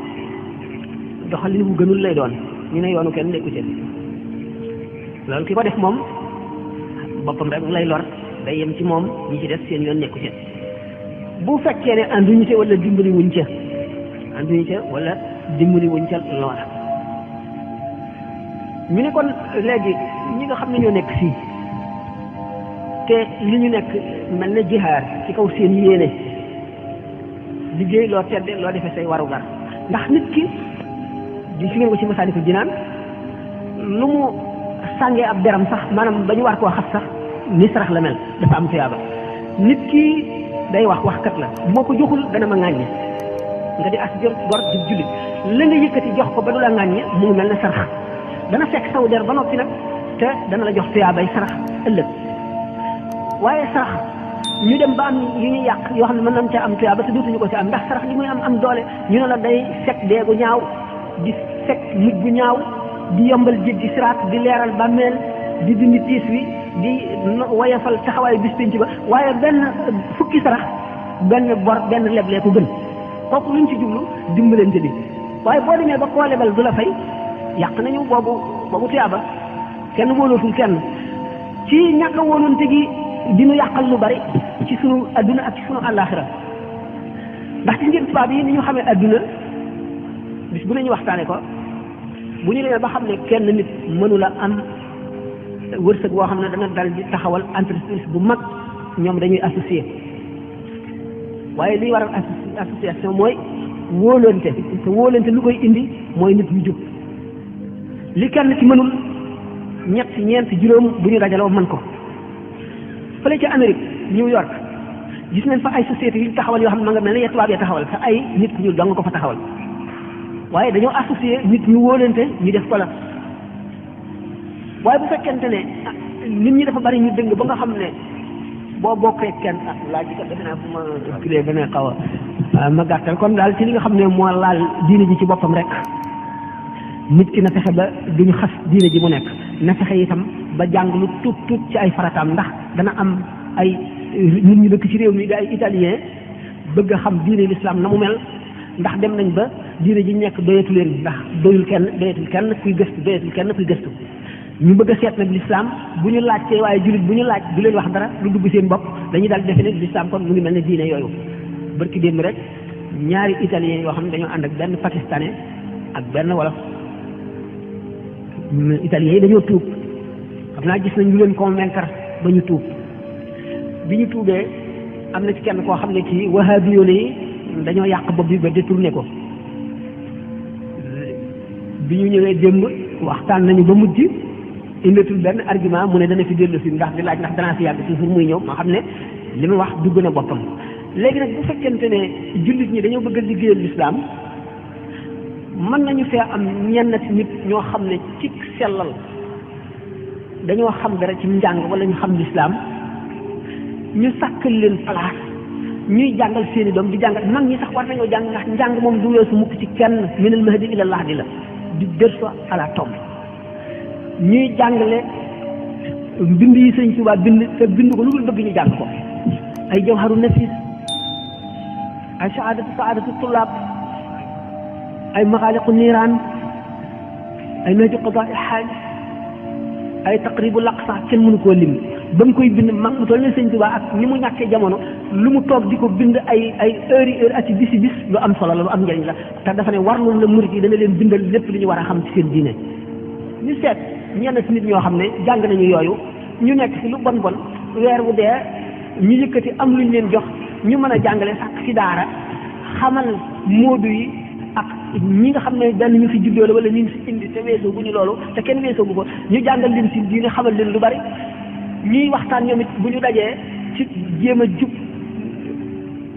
doxalin bu gënul lay doon ñu ne yoonu kenn nekku ci loolu ki ko def moom boppam rek lay lor day yem ci moom ñi ci def seen yoon nekku ci bu fekkee ne ànduñu ca wala dimbali wuñ ca ànduñu ca wala dimbali wuñ ca loola ñu ne kon léegi ñi nga xam ne ñoo nekk fii te li ñu nekk mel na jihaar ci kaw seen yéene liggéey loo tedde loo defee say warugar ndax nit ki di fi ngeen ko ci Masaalikul Jinaan lu mu sàngee ab deram sax maanaam ba ñu war koo xas sax ni sarax la mel dafa am tuyaaba nit ki day waxkat la moo ko joxul dana ma ŋàññe nga di as gor di jullit la nga yëkkati jox ko ba du la ŋàññe mu ngi mel ne sarax dana fekk saw der ba noppi nag te dana la jox tuyaabay sarax ëllëg waaye sarax ñu dem ba am yu ñuy yàq yoo xam ne mën nañ ca am tuyaaba te dootuñu ko ci am ndax sarax li muy am doole ñu ne la day fekk deegu ñaaw di fekk mujj bu ñaaw di yombal jéggi siraat di leeral bàmmeel di dindi tiis wi di woyefal taxawaayu bis penc ba waaye benn fukki sarax benn bor benn leblee ko gën kooku luñ ci jublu dimbalante bi waaye boo demee ba koo lebal du la fay yàq nañu boobu tuyaaba kenn wóolootul kenn ci ñàkk a wóolonte gi dinu yàqal lu bari ci sunu adduna ak ci sunu àllaaxira ndax ci ngeen tubaab yi ni ñu xamee adduna bis bu nañu waxtaane ko bu ñu demee ba xam ne kenn nit mënula am wërsëg boo xam ne dana dal di taxawal entreprise bu mag ñoom dañuy associé waaye liy waral association mooy wóolante te wóolante lu koy indi mooy nit ñu jub li kenn ci mënul ñett ñeent juróom bu ñu dajaloo mën ko fële ca Amérique New York gis nañ fa ay sociétés yu taxawal yoo xam ne ma nga mel ne ya tubaab ya taxawal fa ay nit ñu dong ko fa taxawal waaye dañoo associé nit ñu wóolante ñu def ko la waaye bu fekkente ne nit ñi dafa bari ñu dëng ba nga xam ne boo bokkee kenn laaj bi kat defe naa bu ma kilee dana xaw a ma gàttal kon daal ci li nga xam ne moo laal diine ji ci boppam rek nit ki na fexe ba duñu xas diine ji mu nekk na fexe itam ba jàng lu tuut ci ay farataam ndax dana am ay nit ñu dëkk ci réew mi di ay italien bëgg a xam diine l'islam na mu mel ndax dem nañ ba diine ji nekk doyatu leen ndax doyul kenn kuy gëstu ñu bëgg a seet nag l'islam bu ñu laajtee waaye jullit bu ñu laaj du leen wax dara lu dugg seen bopp dañuy daal defe ne l'islam kon mu ngi mel ne diine yooyu barki démb rek ñaari italien yoo xam ne dañoo ànd ak benn pakistanais ak benn wolof italien yi dañoo tuub xam naa gis nañ ñu leen convaincre ba ñu tuub bi ñu tuubee am na ci kenn koo xam ne ci wahabiyoon yi dañoo yàq bopp bi ba détourné ko bi ñu ñëwee démb waxtaan nañu ba mujj indatul benn argument mu ne dana fi dellu si ndax di laaj ndax danaa fi yàgg toujours muy ñëw ma xam ne li mu wax dugg na boppam léegi nag bu fekkente ne jullit ñi dañoo bëgg a liggéeyal lislaam mën nañu fee am ñenn nit ñoo xam ne ci sellal dañoo xam dara ci njàng wala ñu xam lislaam ñu sàkkal leen place ñuy jàngal seeni doom di jàngal mag ñi sax war nañoo jàng ndax njàng moom du weesu mukk ci kenn minal mahdi ila lahdi la di dër fa à la tombe ñuy jàngale bind yi Sëñ Tuubaa bind te bind ko lu dul bëgg ñu jàng ko ay jawharu nafis ay saadatu tullaab ay maxaaliqu niiraan ay nahju qadaa xaaj ay taqribu laqsa kenn mënu koo lim ba mu koy bind mag mu toll ne Sëñ Tuubaa ak ni mu ñàkkee jamono lu mu toog di ko bind ay heure ak ci bisi bis lu am solo la lu am njëriñ la te dafa ne war loolu la murit yi dana leen bindal lépp li ñu war a xam ci seen diine ñu seet ñenn ci nit ñoo xam ne jàng nañu yooyu ñu nekk ci lu bon bon weer wu dee ñu yëkkati am luñ leen jox ñu mën a jàngale sàkk ci daara xamal moodu yi ak ñi nga xam ne benn ñu fi juddoo la wala ñu fi indi te weesoo bu ñu loolu te kenn weesoo bu ko ñu jàngal leen ci diine xamal leen lu bari ñuy waxtaan ñoom it bu ñu dajee ci jéem a jub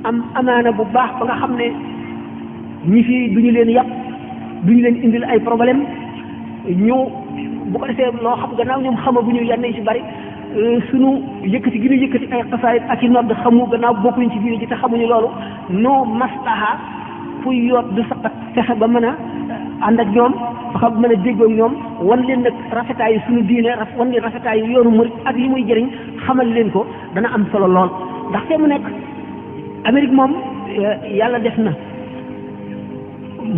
am amaana bu baax ba nga xam ne ñi fi duñu leen yàpp duñu leen indil ay problème ñu bu ko defee loo xam gannaaw ñoom xamaguñu yenn yi ci bari sunu yëkkati gi ñu yëkkati ay xasaayit ak i nodd xamu gannaaw bokkuñ ci diine ji te xamuñu loolu noo maslaha fu yoot du saqat fexe ba mën a ànd ak ñoom fexe ba mën a déggoo ak ñoom wan leen nag rafetaayu suñu diine wan leen rafetaayu yoonu murit ak li muy jëriñ xamal leen ko dana am solo lool ndax fee mu nekk Amérique moom yàlla def na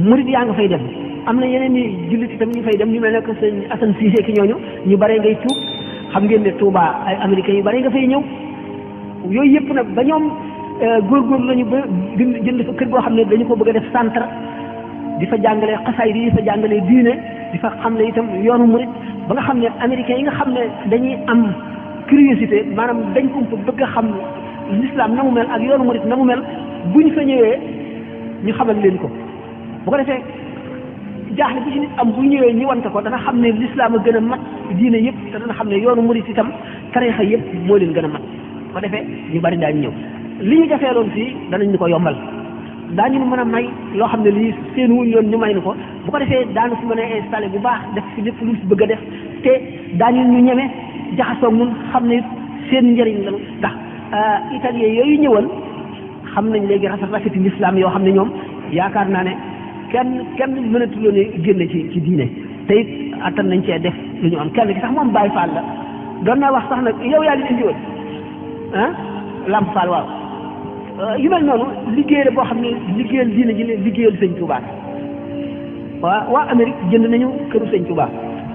murit yaa nga fay dem am na yeneen i jullit itam ñu fay dem ñu mel ne que sëñ Assane Cissé ki ñooñu ñu bare ngay tuub xam ngeen ne Touba ay américains yu bare nga fay ñëw yooyu yëpp nag ba ñoom góorgóorlu lañu ba jënd fa kër goo xam ne dañu ko bëgg a def centre di fa jàngale xasaay di fa jàngale diine di fa xam ne itam yoonu murit ba nga xam ne américains yi nga xam ne dañuy am curiosité maanaam dañ ko bëgg a xam l'islam na mu mel ak yoonu murit na mu mel bu ñu fa ñëwee ñu xamal leen ko bu ko defee jaaxle bu ci nit am bu ñëwee ñi wante ko dana xam ne l'islam a gën a mat diine yëpp te dana xam ne yoonu murit itam tarixa yëpp moo leen gën a mat bu ko defee ñu bari daañu ñëw li ñu jafeeloon fii danañ ñu ko yombal daañu mën a may loo xam ne lii seen wuñ yoon ñu may ni ko bu ko defee daanu fi mën a installé bu baax def fi lépp lu fi bëgg a def te daañu ñu ñeme jaxasoog ñun xam ne seen njëriñ lañu ndax italien yooyu ñëwal xam nañ léegi rafeti l'islam yoo xam ne ñoom yaakaar naa ne kenn mënatuloo ne génne ci diine te it attan nañ cee def lu ñu am kenn ki sax moom Baye Fall la doon naa wax sax nag yow yaa leen indi woon Lamp Fall waaw yu mel noonu liggéey la boo xam ne liggéeyal diine ji liggéeyal sëñ Touba waa Amérique jënd nañu këru sëñ Touba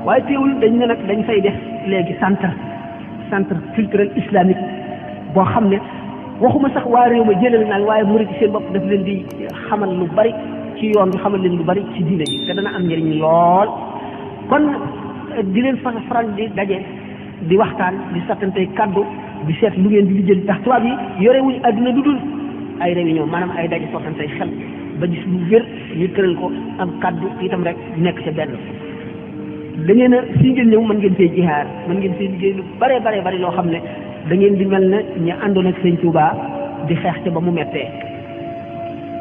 waaye teewul dañ ne nag dañ fay def léegi centre culturel islamique boo xam ne waxuma sax waa réew ma jëlal naan waaye murid seen bopp daf leen di xamal lu bari ci yoon bi xamal leen lu bari ci diine ji te dana am njëriñ lool kon di leen faral di daje di waxtaan di sattantey kaddu di seet lu ngeen di lijjël ndax tubaab yi yorewuñu àdduna du dul ay réunion maanaam ay daje sottantey xel ba gis lu wér ñu tëral ko am kaddu itam rek nekk ca benn da ngeen a fii ngeen ñëw mën ngeen fee jihaar mën ngeen fee liggéey lu bare bari loo xam ne da ngeen di mel ne ñu àndoon ak sëñ Touba di xeex ca ba mu mettee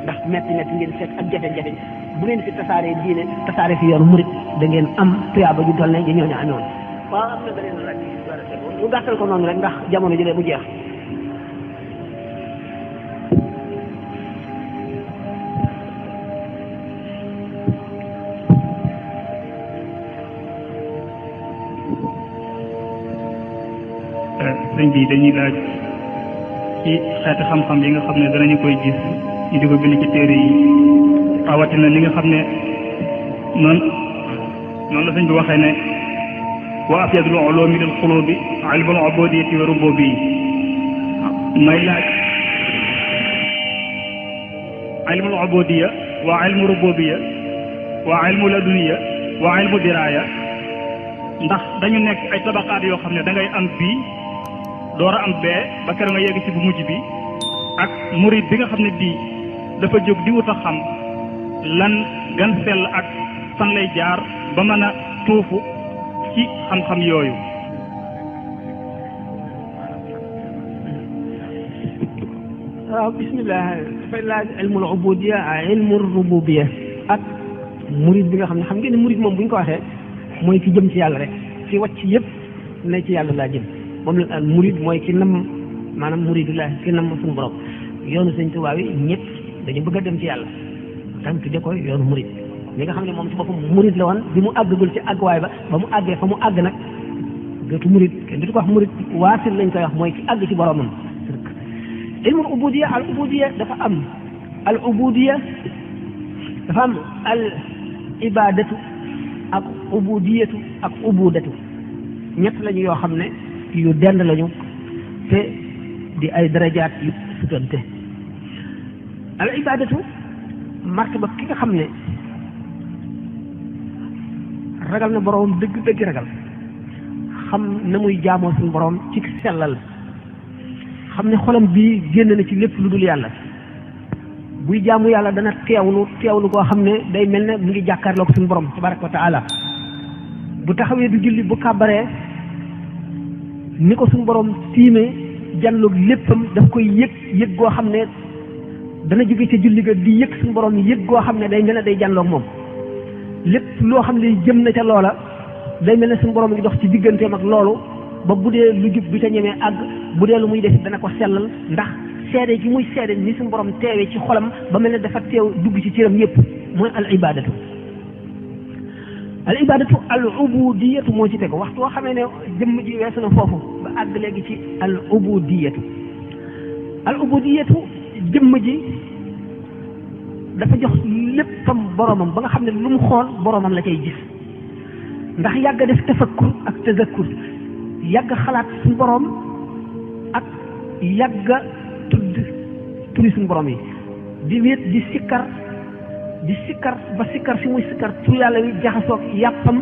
ndax metti ngeen fekk ak jafe-jafe bu ngeen fi tasaaree diine tasaare fi yoonu murit da ngeen am tuyaaba ju toll ne ñu ñooñu amoon. waaw am na beneen laaj ñu gàttal ko noonu rek ndax jamono jëlee mu jeex. sëñ bi dañuy laaj ci xeeti xam-xam yi nga xam ne danañu koy gis ñu di ko bind ci téere yi rawatina li nga xam ne noonu la sëñ bi waxee ne wa afyadul ulumi lil qulubi ilmul ubudiyati wa rububiyyi may laaj ilmul ubudiyya wa ilmu rububiyya wa ilmu laduniyya wa ilmu diraya ndax dañu nekk ay tabaqaat yoo xam ne da ngay am bii door a am bee ba keroog nga yegg ci bu mujj bi ak murid bi nga xam ne bii dafa jóg di wut a xam lan gan sell ak fan lay jaar ba mën a tuufu ci xam-xam yooyu. waaw bismillah dafay laaj ilmul ubudiyya ak ilmul rububiyya ak murid bi nga xam ne xam ngeen ne murid moom bu ñu ko waxee mooy ki jëm ci yàlla rek ci wàcc yëpp ne ci yàlla laa jëm moom la murid mooy ki nam maanaam muridullah ki nam suñu borom yoonu sëñ Tuubaa yi ñëpp dañu bëgg a dem ci yàlla tam tudde ko yoonu murid li nga xam ne moom ci boppam murid la woon bi mu àggagul ci àgguwaay ba mu àggee fa mu àgg nag dootu murid kenn du ko wax murid waasil lañ koy wax mooy ki àgg ci boromam. ilmul ubudiyya al ubudiyya dafa am al ubudiyya dafa am al ibadatu ak ubudiyatu ak ubudatu ñett lañu yoo xam ne yu dend lañu te di ay darajaat yu sutante al ibadatu martaba ki nga xam ne ragal na boroom dëgg ragal xam na muy jaamoo suñu boroom ci sellal xam ne xolam bii génn na ci lépp lu dul yàlla buy jaamu yàlla dana teewlu koo xam ne day mel ne mu ngi jàkkaarloog suñu boroom tabaraka wa taala bu taxawee du julli bu kàbbaree ni ko suñu boroom tiimee janloog léppam daf koy yëg goo xam ne dana jóge ca julli ga di yëg suñu boroom yëg goo xam ne day mel ne day janloog moom lépp loo xam ne jëm na ca loola day mel ne suñu boroom ngi dox ci digganteem ak loolu ba bu dee lu jub du ca ñemee àgg bu dee lu muy def dana ko sellal ndax seede gi muy seede ni suñu borom teewee ci xolam ba mel ne dafa teew dugg ci cëram yépp mooy al ibadatu al ubudiyatu moo ci tegu waxtu woo xamee ne jëmm ji weesu na foofu ba àgg léegi ci al ubudiyatu jëmm ji dafa jox léppam boromam ba nga xam ne lu mu xool boromam la cay gis ndax yàgg def tafakkur ak tazakkur yàgg xalaat suñu borom ak yàgg turi suñu borom yi di wéet di sikkar ba sikkar si muy sikkar tur yàlla wi jaxasoog yàppam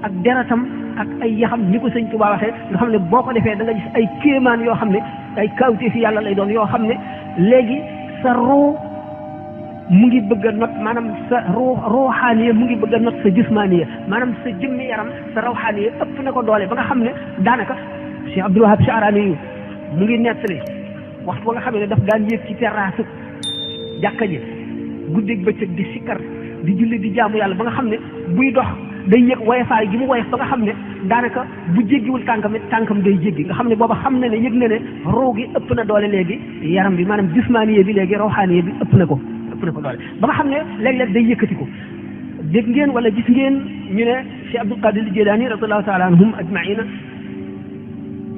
ak deratam ak ay yaxam ni ko sëñ Tuubaa waxee nga xam ne boo ko defee da nga gis ay kéemaan yoo xam ne ay kawtee fi yàlla lay doon yoo xam ne léegi sa ruu mu ngi bëgg a not maanaam sa ruuxaaniya mu ngi bëgg a not sa jismaaniya maanaam sa jëmmi yaram sa rawxaaniya ëpp na ko doole ba nga xam ne daanaka Cheikh Abdul Wahab Sha'rani yu mu ngi nettali waxtu ba nga xam ne daf daan yéeg ci terrasse jàkka ji guddeeg bëccëg di sikkar di julli di jaamu yàlla ba nga xam ne buy dox day yëg woyofaay gi mu woyof ba nga xam ne daanaka bu jéggiwul tànkam day jéggi nga xam ne booba xam na ne yëg na ne ruu gi ëpp na doole léegi yaram bi maanaam jismaaniya bi léegi rawxaaniya bi ëpp na ko doole ba nga xam ne léeg-léeg day yëkkati ko dégg ngeen wala gis ngeen ñu ne Cheikh Abdul Qadir Jilani radiyallahu taala anhum ajmaina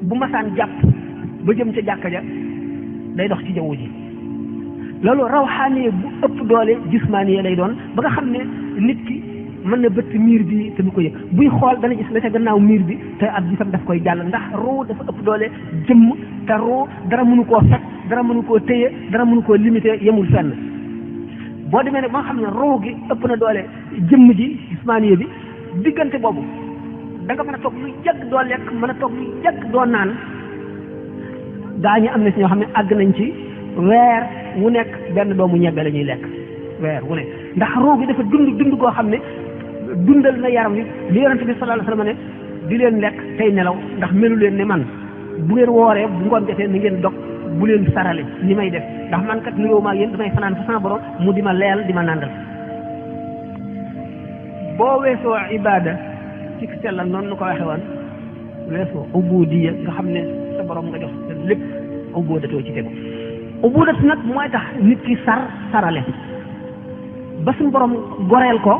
bu masaan jàpp ba jëm ca jàkka ja day dox ci jaww ji loolu rawxaaniye bu ëpp doole jismaaniye lay doon ba nga xam ne nit ki mën na bëtt miir bi te du ko yëg buy xool dana gis la ca gannaaw miir bi te ab gisam daf koy jàll ndax ruu dafa ëpp doole jëmm te ruu dara mënu koo fekk dara mënu koo téye dara mënu koo limité yemul fenn boo demee ne ba nga xam ne ruu gi ëpp na doole jëmm ji jismaaniye bi diggante boobu da nga mën a toog lu yàgg doo lekk mën a toog lu yàgg doo naan gaa ñi am na si ñoo xam ne àgg nañ ci weer wu nekk benn doomu ñebbe la ñuy lekk weer wu nekk ndax ruu gi dafa dund goo xam ne dundal na yaram wi li yonente bi sallallahu alayhi wasallam ne di leen lekk tey nelaw ndax melu leen ne man bu ngeen wooree bu ngoon jotee ni ngeen dog bu leen sarale ni may def ndax man kat nuyoo maa yéen damay fanaan fa sama borom mu di ma leel di ma nàndal boo weesoo ibada ci sellal noonu nu ko waxe woon weesoo ubudiya nga xam ne sa borom nga jox lépp ubudatoo ci tegu ubudat nag mooy tax nit ki sarale ba suñu borom goreel ko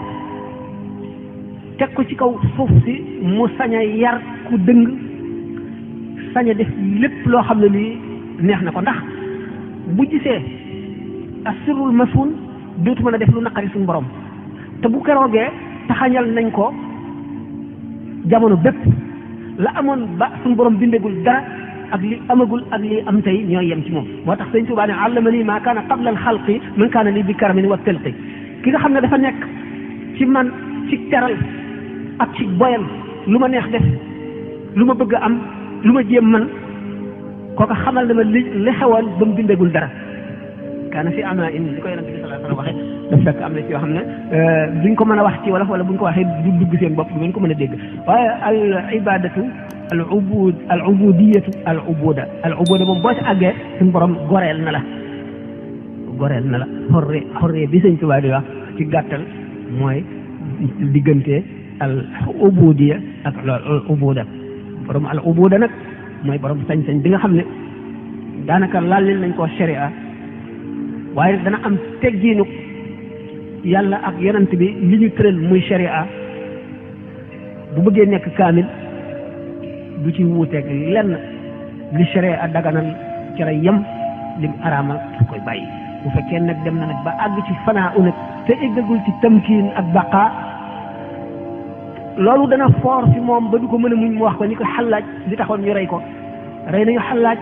teg ko ci kaw suuf si mu sañ a yar ku dëng sañ a def lépp loo xam ne lii neex na ko ndax bu gisee asirul masun dootu mën a def lu naqari suñu borom te bu keroogee taxañal nañ ko jamono bépp la amoon ba suñu borom bindegul dara ak li amagul ak li am tey ñooy yem ci moom moo tax sëñ Tuubaa ne allama lii maa kaana qabla al xalqi man kaana lii bi karamin wa telqi ki nga xam ne dafa nekk ci man ci teral ak ci boyal lu ma neex def lu ma bëgg a am lu ma jéem man kooka xamal na ma li xewoon ba mu bindegul dara kaana fi ama in li ko yonente bi sallallahu alayhi wasallam waxee daf fekk am na ci yoo xam ne duñ ko mën a wax ci wolof wala buñ ko waxee du dugg seen bopp du ngeen ko mën a dégg waaye al ibadatu al ubudiyatu al ubuda moom boo ci àggee suñu borom goreel na la xorre bi sëñ Tuubaa di wax ci gàttal mooy diggante al ubudiya ak al ubuda borom al ubuda nag mooy borom sañ-sañ bi nga xam ne daanaka laal leen nañ koo sharia waaye dana am teggiinu yàlla ak yonent bi li ñu tëral muy sharia bu bëggee nekk kaamil du ci wuuteeg lenn li sharia daganal ci la yem lim araamal su koy bàyyi bu fekkee nag dem na nag ba àgg ci fanaa u nag te eggagul ci tamkiin ak baqa loolu dana foor fi moom ba du ko mën a muñ mu wax ko ni ko Xallaaj li taxoon ñu rey ko rey nañu Xallaaj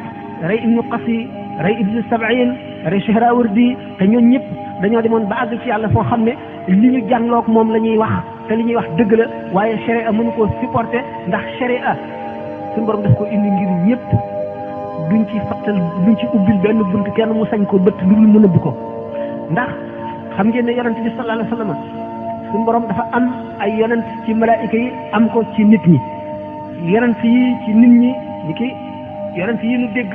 rey Ibnu Qasi rey iblis sabayin rey Sihrawardi te ñooñu ñëpp dañoo demoon ba àgg ci yàlla foo xam ne li ñu jànloog moom la ñuy wax te li ñuy wax dëgg la waaye sharia mënu koo supporter ndax sharia suñu borom daf ko indi ngir ñëpp duñ ci fattal duñ ci ubbil benn bunt kenn mu sañ ko bëtt lu dul mu nëbb ko ndax xam ngeen ne yonent bi sallallahu alayhi wa sallam suñu borom dafa am ay yonent ci malaayika yi am ko ci nit ñi yonent yi ci nit ñi ni ki yonent yi ñu dégg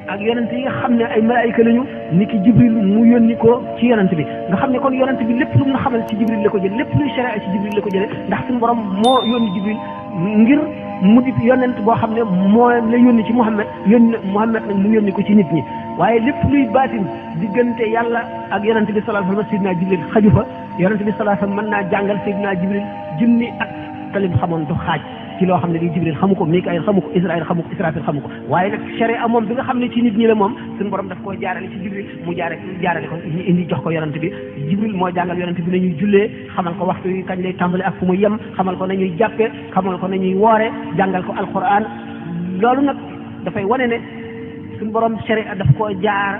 ak yonent yi nga xam ne ay malaayika lañu ni ki jibril mu yónni ko ci yonent bi nga xam ne kon yonent bi lépp lu mu xamal ci jibril la ko jël lépp luy sharia ci jibril la ko jëlee ndax suñu borom moo yónni jibril ngir mu di yonent boo xam ne moo la yónni ci Muhammad nag mu yónni ko ci nit ñi waaye lépp luy baatin diggante yàlla ak yonent bi sallallahu alayhi wa sallam Seydina Jibril xaju fa yonent bi sallallahu alayhi wa sallam mën naa jàngal Seydina Jibril junni ak talim xamoon du xaaj ci loo xam ne di Jibril xamu ko Mikaayil xamu ko Israël xamu ko Israfil xamu ko waaye nag sharia moom bi nga xam ne ci nit ñi la moom suñu borom daf koo jaarale ci Jibril mu jaarale ko ñu indi jox ko yonent bi Jibril moo jàngal yonent bi nañuy jullee xamal ko waxtu yi kañ lay tàmbali ak fu mu yem xamal ko nañuy jàppee xamal ko nañuy woore jàngal ko alquran loolu nag dafay wane ne suñu borom sharia daf koo jaar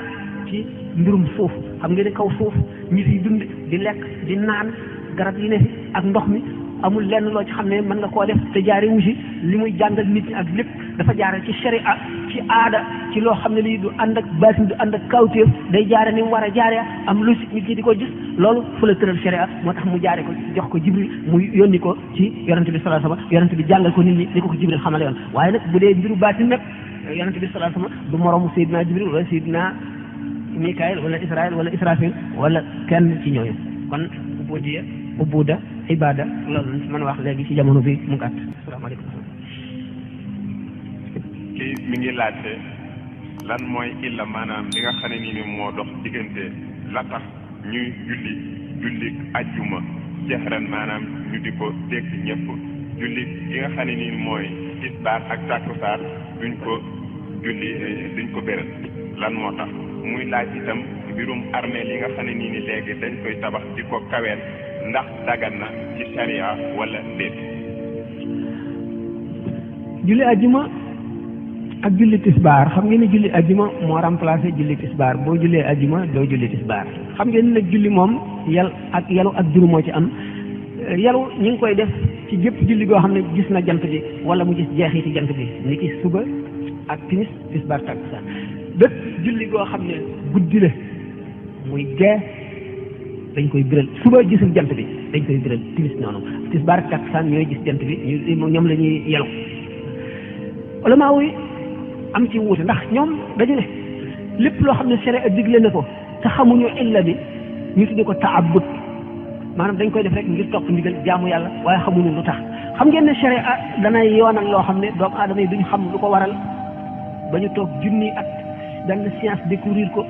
ci mbirum suuf xam nga ne kaw suuf ñi fiy dund di lekk di naan garab yi ne fi ak ndox mi amul lenn loo ci xam ne mën nga koo def te jaare wu si li muy jàngal nit ñi ak lépp dafa jaare ci sharia ci aada ci loo xam ne lii du ànd ak baatin du ànd ak kawtéef day jaare ni mu war a jaare am lu si nit ñi di ko gis loolu fu la tëral sharia moo tax mu jaare ko jox ko Jibril mu yónni ko ci yonent bi sallallahu alayhi wasallam yonent bi jàngal ko nit ñi di ko Jibril xamale yoon waaye nag bu dee mbiru baatin nag yonent bi sallallahu alayhi wasallam du moroomu Seydina Jibril wala Seydina Mikaayil wala Israël wala Israfil wala kenn ci ñooñu kon ubuda ibada loolu lañ mën a wax léegi ci jamono bi mu gàtt asalaamaaleykum. kii mi ngi laajte lan mooy illa maanaam li nga xam ne nii moo dox diggante la tax ñuy julli ajjuma jahran maanaam ñu di ko dégg ñëpp julli gi nga xam ne nii mooy tisbaar ak takkusaan duñ ko béral lan moo tax muy laaj itam mbirum armée li nga xam ne nii léegi dañ koy tabax di ko kaweel ndax dagan na ci sharia wala déet. julli ajjuma ak julli tisbaar xam ngeen ne julli ajjuma moo remplacé julli tisbaar boo jullee ajjuma doo julli tisbaar xam ngeen ne nag julli moom yalu ak juru moo ci am yalu ñu ngi koy def ci jëpp julli goo xam ne gis na jant bi wala mu gis jeexiti jant bi ni ki suba ak timis tisbaar takkusaan bépp julli goo xam ne guddi la muy gee dañ koy biral suba gisul jant bi dañ koy biral timis noonu tisbaar ak takkusaan ñooy gis jant bi ñoom la ñuy yelu ulama yi am ci wuute ndax ñoom dañu ne lépp loo xam ne sharia digle na ko te xamuñu illa bi ñu tudde ko taabud maanaam dañ koy def rek ngir topp ndigal jaamu yàlla waaye xamuñu lu tax xam ngeen ne sharia danay yoonal loo xam ne doomu aadama yi duñ xam lu ko waral ba ñu toog junni at benn science découvrir ko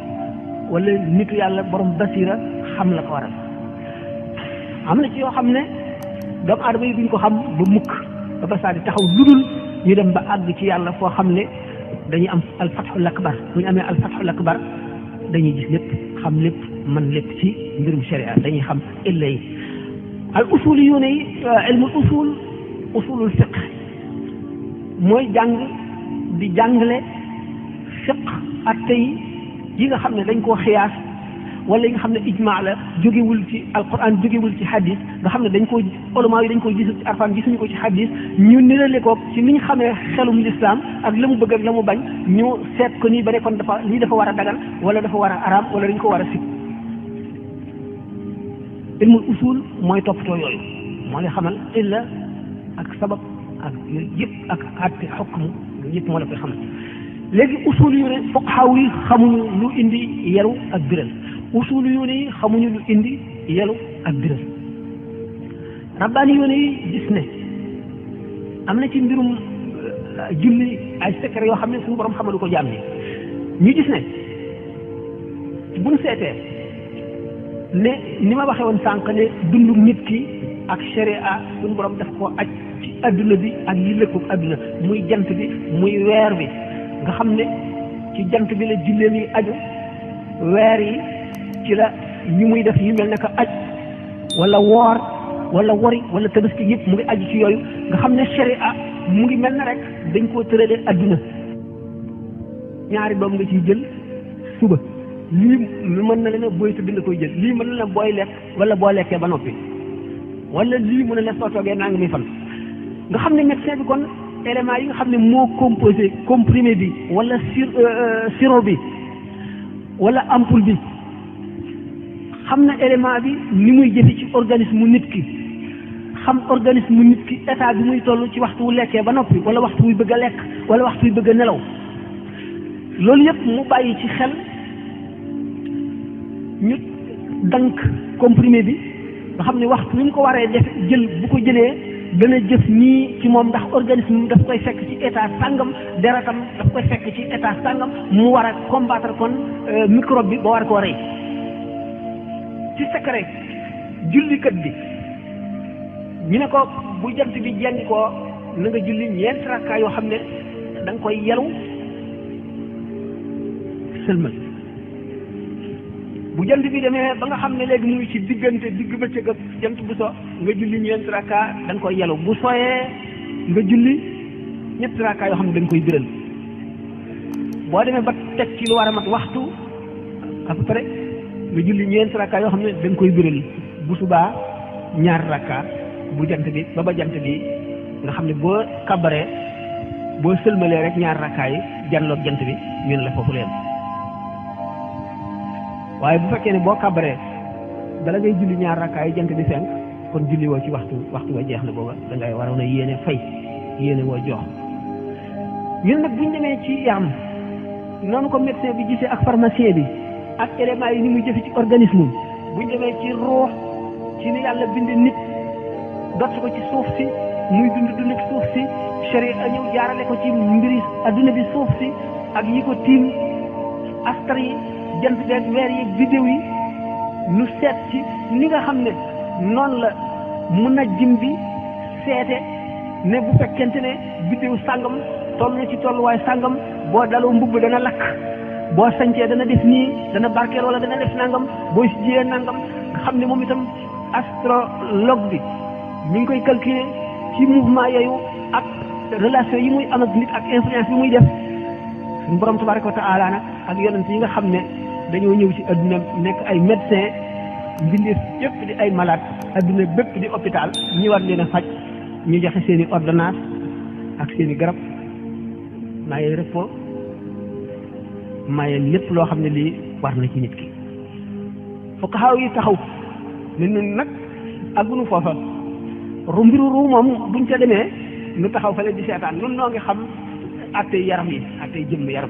wala nitu yàlla borom basira xam la ko waral am na ci yoo xam ne doomu aadama yi duñ ko xam ba mukk ba saa di taxaw ludul ñu dem ba àgg ci yàlla foo xam ne dañuy am alfathul akbar bu ñu amee alfathul akbar dañuy gis lépp xam lépp man lépp ci mbirum sharia dañuy xam illa yi al usul yu ne yi ilmul usulul fiq mooy jàng di jàngale fiq ak tey yi nga xam ne dañ koo xiyaas wala yi nga xam ne ijmaa la jógewul ci alquran jógewul ci hadis nga xam ne dañ koo ulama yi dañ koy gisul ci alquran gisuñu ko ci hadis ñu nirale ko ci ni ñu xamee xelum lislaam ak la mu bëgg ak la mu bañ ñu seet ko nii ba ne kon dafa lii dafa war a dagan wala dafa war a araam wala dañ ko war a sib ilmul usul mooy toppatoo yooyu moo lay xamal illa ak sabab ak yooyu yëpp ak àtte xukm yëpp moo la koy xamal léegi usul yu ne fuqahaa yi xamuñu lu indi yaru ak biral usul yu ne yi xamuñu lu indi yaru ak biral rabbaani yu ne yi gis ne am na ci mbirum julli ay secret yoo xam ne suñu borom xamalu ko jaam ni ñu gis ne buñ seetee ne ni ma waxee woon sànq ne dundu nit ki ak sharia suñu borom daf koo aj ci adduna bi ak yi lëkkub adduna muy jant bi muy weer bi nga xam ne ci jant bi la julleem yi aju weer yi ci la ñi muy def yu mel ne que aj wala woor wala wori wala tabaski yëpp mu ngi aju ci yooyu nga xam ne sharia mu ngi mel ne rek dañ koo tëralee adduna ñaari doom nga ciy jël suba lii mën na leen booy tëdd nga koy jël lii mën na leen booy lekk wala boo lekkee ba noppi wala lii mën na leen soo toogee naa ngi muy fan nga xam ne médecin bi kon élément yi nga xam ne moo composé comprimé bi wala sirop bi wala ampoule bi xam na élément bi ni muy jëfe ci organisme nit ki xam organisme nit ki état bi muy toll ci waxtu wu lekkee ba noppi wala waxtu wuy bëgg a lekk wala waxtu wuy bëgg a nelaw loolu yëpp mu bàyyi ci xel ñu dank comprimé bi nga xam ne waxtu wi mu ko waree def jël bu ko jëlee dana jëf nii ci moom ndax organisme daf koy fekk ci état sàngam deretam daf koy fekk ci état sàngam mu war a combattre kon microbe bi ba war koo rey ci secret jullikat bi ñu ne ko bu jant bi jengi koo na nga julli ñeenti rakkaa yoo xam ne da nga koy yelu sëlmal bu jant bi demee ba nga xam ne léegi mu ngi ci diggante digg bëccëg ak jant bu so nga julli ñeenti rakkaa da nga koy yelu bu sooyee nga julli ñetti rakkaa yoo xam ne da nga koy biral boo demee ba teg ci lu war a mat waxtu à peu près nga julli ñeenti rakkaa yoo xam ne da nga koy biral bu subaa ñaar rakkaa bu jant bi ba jant bi nga xam ne boo kabaree boo sëlmalee rek ñaar rakkaa yi janloog jant bi ñu ne la foofu leen waaye bu fekkee ne boo kabaree bala ngay julli ñaar rakkaa yi jant bi fenk kon julli woo ci waxtu wa jeex na booba da ngay waroon a yéene fay yéene woo jox ñun nag buñ demee ci yaram noonu ko médecin bi gisee ak pharmacien bi ak éléments yi ni muy jëfe ci organisme buñ demee ci ruux ci ni yàlla bind nit dott ko ci suuf si muy dund ci suuf si sharia ñëw jaarale ko ci mbiri adduna bi suuf si ak yi ko tiim astar yi jant beeg weer yi bidéew yi nu seet ci ni nga xam ne noonu la mun a jim bi seete ne bu fekkente ne bidéew sàngam toll na ci tolluwaay sàngam boo daloo mbubb dana lakk boo sañcee dana def nii dana barkeel wala dana def nangam boo si jiyee nangam nga xam ne moom itam astrologue bi ñu ngi koy calculer ci mouvement yooyu ak relation yi muy am ak nit ak influence yi muy def suñu borom tabaraka wa taala nag ak yonent yi nga xam ne dañoo ñëw ci adduna nekk ay médecin mbindeef yëpp di ay malade adduna bépp di hôpital ñi war leen a faj ñu joxe seen i ordonnance ak seen i garab maye repos maye lépp loo xam ne lii war na ci nit ki fokk xaw yi taxaw ne ñun nag àggunu foofa mbiru ruu moom buñ ca demee nu taxaw fale di seetaan nun noo ngi xam attey yaram yi attey jëmm yaram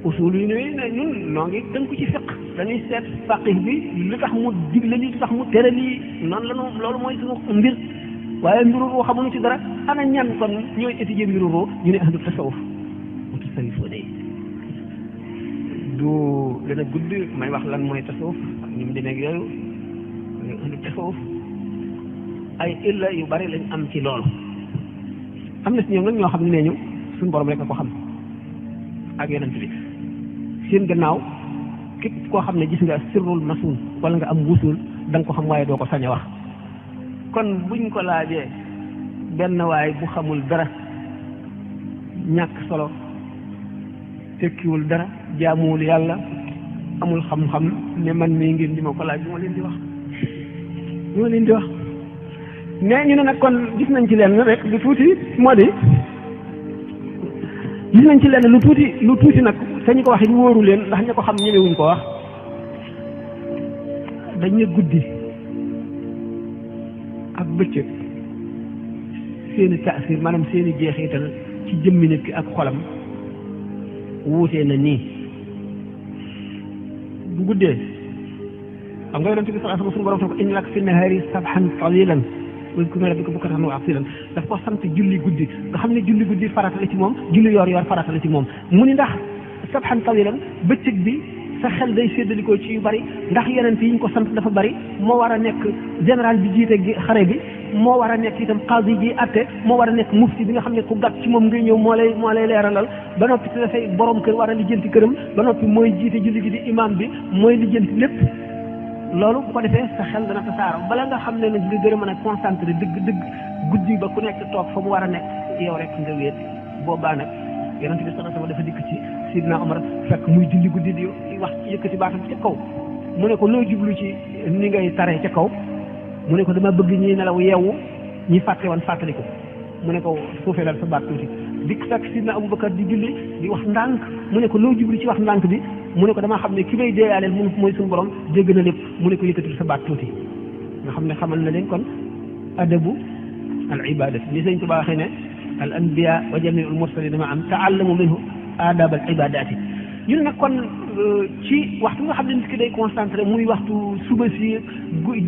usul yi ne ñun noo ngi tënku ci fiq dañuy seet faqih bi lu tax mu digle lii lu tax mu tere lii noonu la ñu loolu mooy suñu mbir waaye mbiru ruu xamuñu ci dara ana ñan kon ñooy étudier mbiru ruu ñu ne ahlu tasawuf mu tasawufoo de du dana gudd may wax lan mooy tasawuf ak ni mu demee ak yooyu ahlu tasawuf ay illa yu bari lañ am ci loolu am na si ñoom nag ñoo xam ne nee ñu suñu borom rek a ko xam ak yonent bi seen gannaaw képp koo xam ne gis nga sirrul masuun wala nga am wusul da nga ko xam waaye doo ko sañ a wax kon buñ ko laajee benn waay bu xamul dara ñàkk solo tekkiwul dara jaamuwul yàlla amul xam-xam ne man mii ngeen di ma ko laaj bu ma leen di wax nee ñu ne nag kon gis nañ ci leen rek lu tuuti moo di gis nañ ci leen lu tuuti nag te ñu ko wax it wóoru leen ndax ña ko xam ñemewuñ ko wax dañ ne guddi ak bëccëg seeni taasir maanaam seeni jeexital ci jëmmi nit ki ak xolam wuutee na nii bu guddee xam nga yonent bi sallallahu alayhi wa sallam suñu borom ne ko inna laka fi nahaari sabhan tawilan wadkur rabbaka bukratan wa asilan daf ko sant julli guddi nga xam ne julli guddi farata la ci moom julli yor farata la ci moom mu ni ndax sabhan tawilan bëccëg bi sa xel day séddalikoo ci yu bari ndax yonent yi ñu ko sant dafa bari moo war a nekk général bi jiite gi xare bi moo war a nekk itam qaadi ji atte moo war a nekk mufti bi nga xam ne ku gàtt ci moom ngay ñëw moo lay leeralal ba noppi te dafay borom kër war a lijjanti këram ba noppi mooy jiite julli gi di imam bi mooy lijjanti lépp loolu bu ko defee sa xel dana tasaaroo bala nga xam ne nag nga gën a mën a concentré dëgg guddi ba ku nekk toog fa mu war a nekk yow rek nga wéet boobaa nag yonent bi sallallahu alayhi wasallam dafa dikk ci Sidna Omar fekk muy julli guddi di wax yëkkati baatam ca kaw mu ne ko loo jublu ci ni ngay taree ca kaw mu ne ko dama bëgg ñi nelaw yeewu ñi fàtte woon fàttaliku mu ne ko suufeelal sa baat tuuti dikk fekk Sidna Abubakar di julli di wax ndànk mu ne ko loo jublu ci wax ndànk bi mu ne ko damaa xam ne ki may deeyaaleel moom mooy suñu borom dégg na lépp mu ne ko yëkkatil sa baat tuuti nga xam ne xamal na leen kon adabu al ibadati ni Sëñ Tuubaa waxee ne al anbiya wa jamiul mursalin ma am taallamu minhu adab al ibadati ñun nag kon ci waxtu nga xam ne nit ki day concentré muy waxtu suba si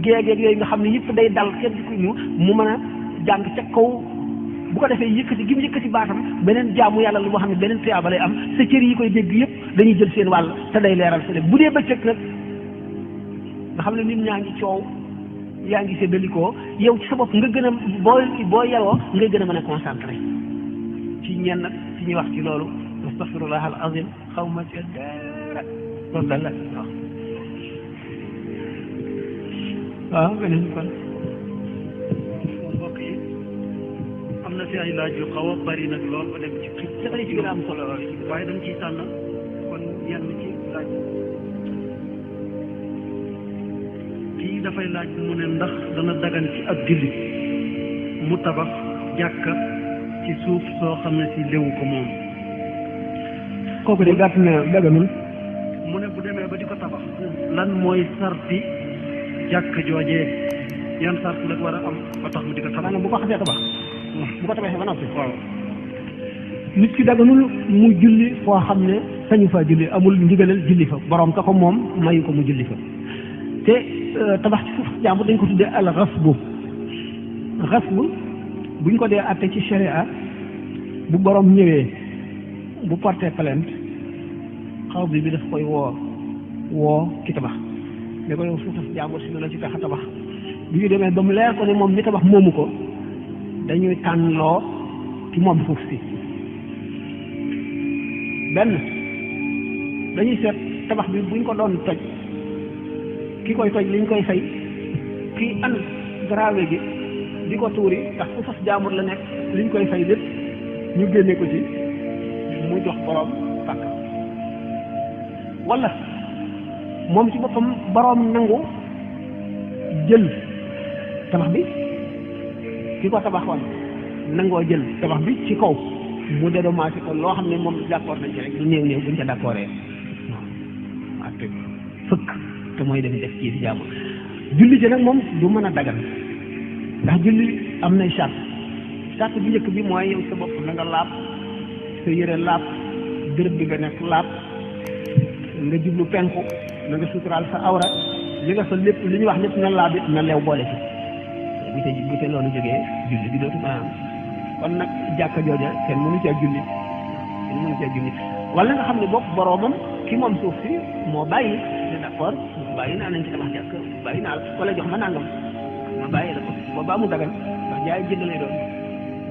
géegeeg yooyu nga xam ne yëpp day dal kenn ku ñu mu mën a jàng ca kaw bu ko defee yëkkati gi mu yëkkati baatam beneen jaamu yàlla lu moo xam ne beneen tuyaaba lay am sa cër yi koy dégg yëpp dañuy jël seen wàll te day leeral sa bu dee bëccëg nag nga xam ne nit ñaa ngi coow yaa ngi séddalikoo yow ci sa bopp nga gën a boo yaroo ngay gën a mën a concentré ci ñenn nag ci ñuy wax ci loolu astaghfirullah al azim xaw ma ci dara loolu daal la wax waaw beneen kon mbokk yi am na fi ay laaj yu xaw a bari nag lool ba dem ci dafa ci gën a am solo lool waaye dañ ciy tànn kon yenn ci laaj kii dafay laaj mu ne ndax dana dagan ci ab jullit mu tabax jàkka ci suuf soo xam ne si léwu ko moom kooku de gàtt na daganul mu ne bu demee ba di ko tabax lan mooy sarti jàkk joojee yan sart la war a am ba tax mu di ko tabax maanaam bu ko xasee tabax bu ko tabaxee ba noppi waaw nit ki daganul mu julli foo xam ne sañu fa julli amul ndigalal julli fa borom ka ko moom mayu ko mu julli fa te tabax ci suuf jàmbur dañ ko tuddee al xasbu buñ ko dee atte ci sharia bu borom ñëwee bu porté plainte xaw bi daf koy woo ki tabax ne ko yow suufas jàmbur si la ci tax a tabax bu ñu demee ba mu leer ko ne moom mi tabax moomu ko dañuy tànnloo ci moom suuf si benn dañuy seet tabax bi buñ ko doon toj ki koy toj liñ koy fay kii an gravé gi di ko tuuri ndax suufas jàmbur la nekk liñ koy fay lépp ñu génne ko ci mu jox borom pàkk wala moom ci boppam borom nangu jël tabax bi ki ko tabaxoon nangoo jël tabax bi ci kaw mu dédommagé ko loo xam ne moom d'accord nañ ci rek lu néew buñ ca d'accordee waaw te fëkk te mooy dem def ci jàmm julli ci nag moom du mën a dagan ndax julli am nay charte bi njëkk bi mooy yow sa bopp na nga laab sa yére laab bërëb bi nga nekk laab nga jublu penku na nga suturaal sa awra li nga sa lépp li ñuy wax lépp na laab it na leew boole ci bu te loolu jógee julli bi dootu mën a am kon nag jàkka jooja kenn mënu cee julli wala nga xam ne bopp boroomam ki moom suuf si moo bàyyi ne d'accord bàyyi naa nañ ci tabax jàkk bàyyi naa la wala jox ma nangam ma bàyyi la ko boobaa mu dagan ndax jaay jënd lay doon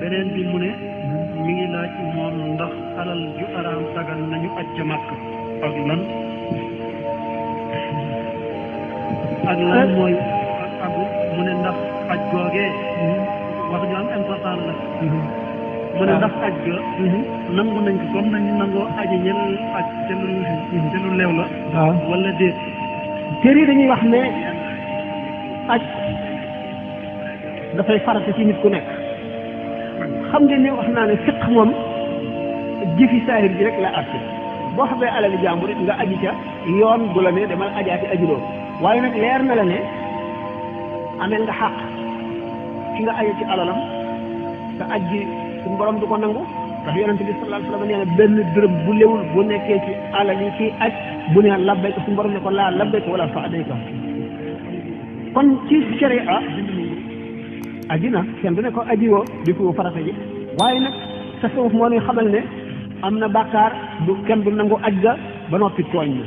beneen bi mu ne mi ngi laaj moom ndax alal ju araam dagan nañu aj ca màkk ak lan mooy ak mu ne ndax aj googee wax ju am important la mu ne ndax aj ga nangu nañ ko comme nañu nangoo aji ñel aj te lu leew la waaw wala déet téere yi dañuy wax ne aj dafay farata ci nit ku nekk xam ngeen ne wax naa ne fiq moom jëfi saahir ji rek la àtte boo xamee alali jàmbur it nga aji ca yoon du la ne demal ajaati ajuloo waaye nag leer na la ne amee nga xàq ki nga aje ci alalam te aj ji suñu borom du ko nangu ndax yonente bi sallallahu alayhi wa sallam nee na benn dërëm bu léwul bu nekkee ci alal yi kii aj bu ne labbayka suñu borom ne ko laa labbayka wala sa'dayka kon ci sharia aji na kenn du ne ko aji woo di ko farata ji waaye nag tasawuf moo ñuy xamal ne am na bàkkaar du kenn du nangu aj ga ba noppi tooñ na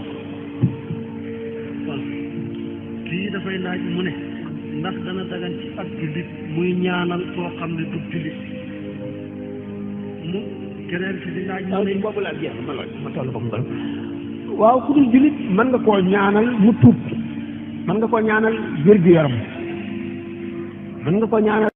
kii dafay laaj mu ne ndax dana dagan ci ak jullit muy ñaanal koo xam ne du jullit mu keneen ci di laaj mu ne boobu laa jeex ma toll ko mu waaw ku dul jullit mën nga koo ñaanal mu tuub mën nga koo ñaanal wér gu yaram mën nga koo ñaanal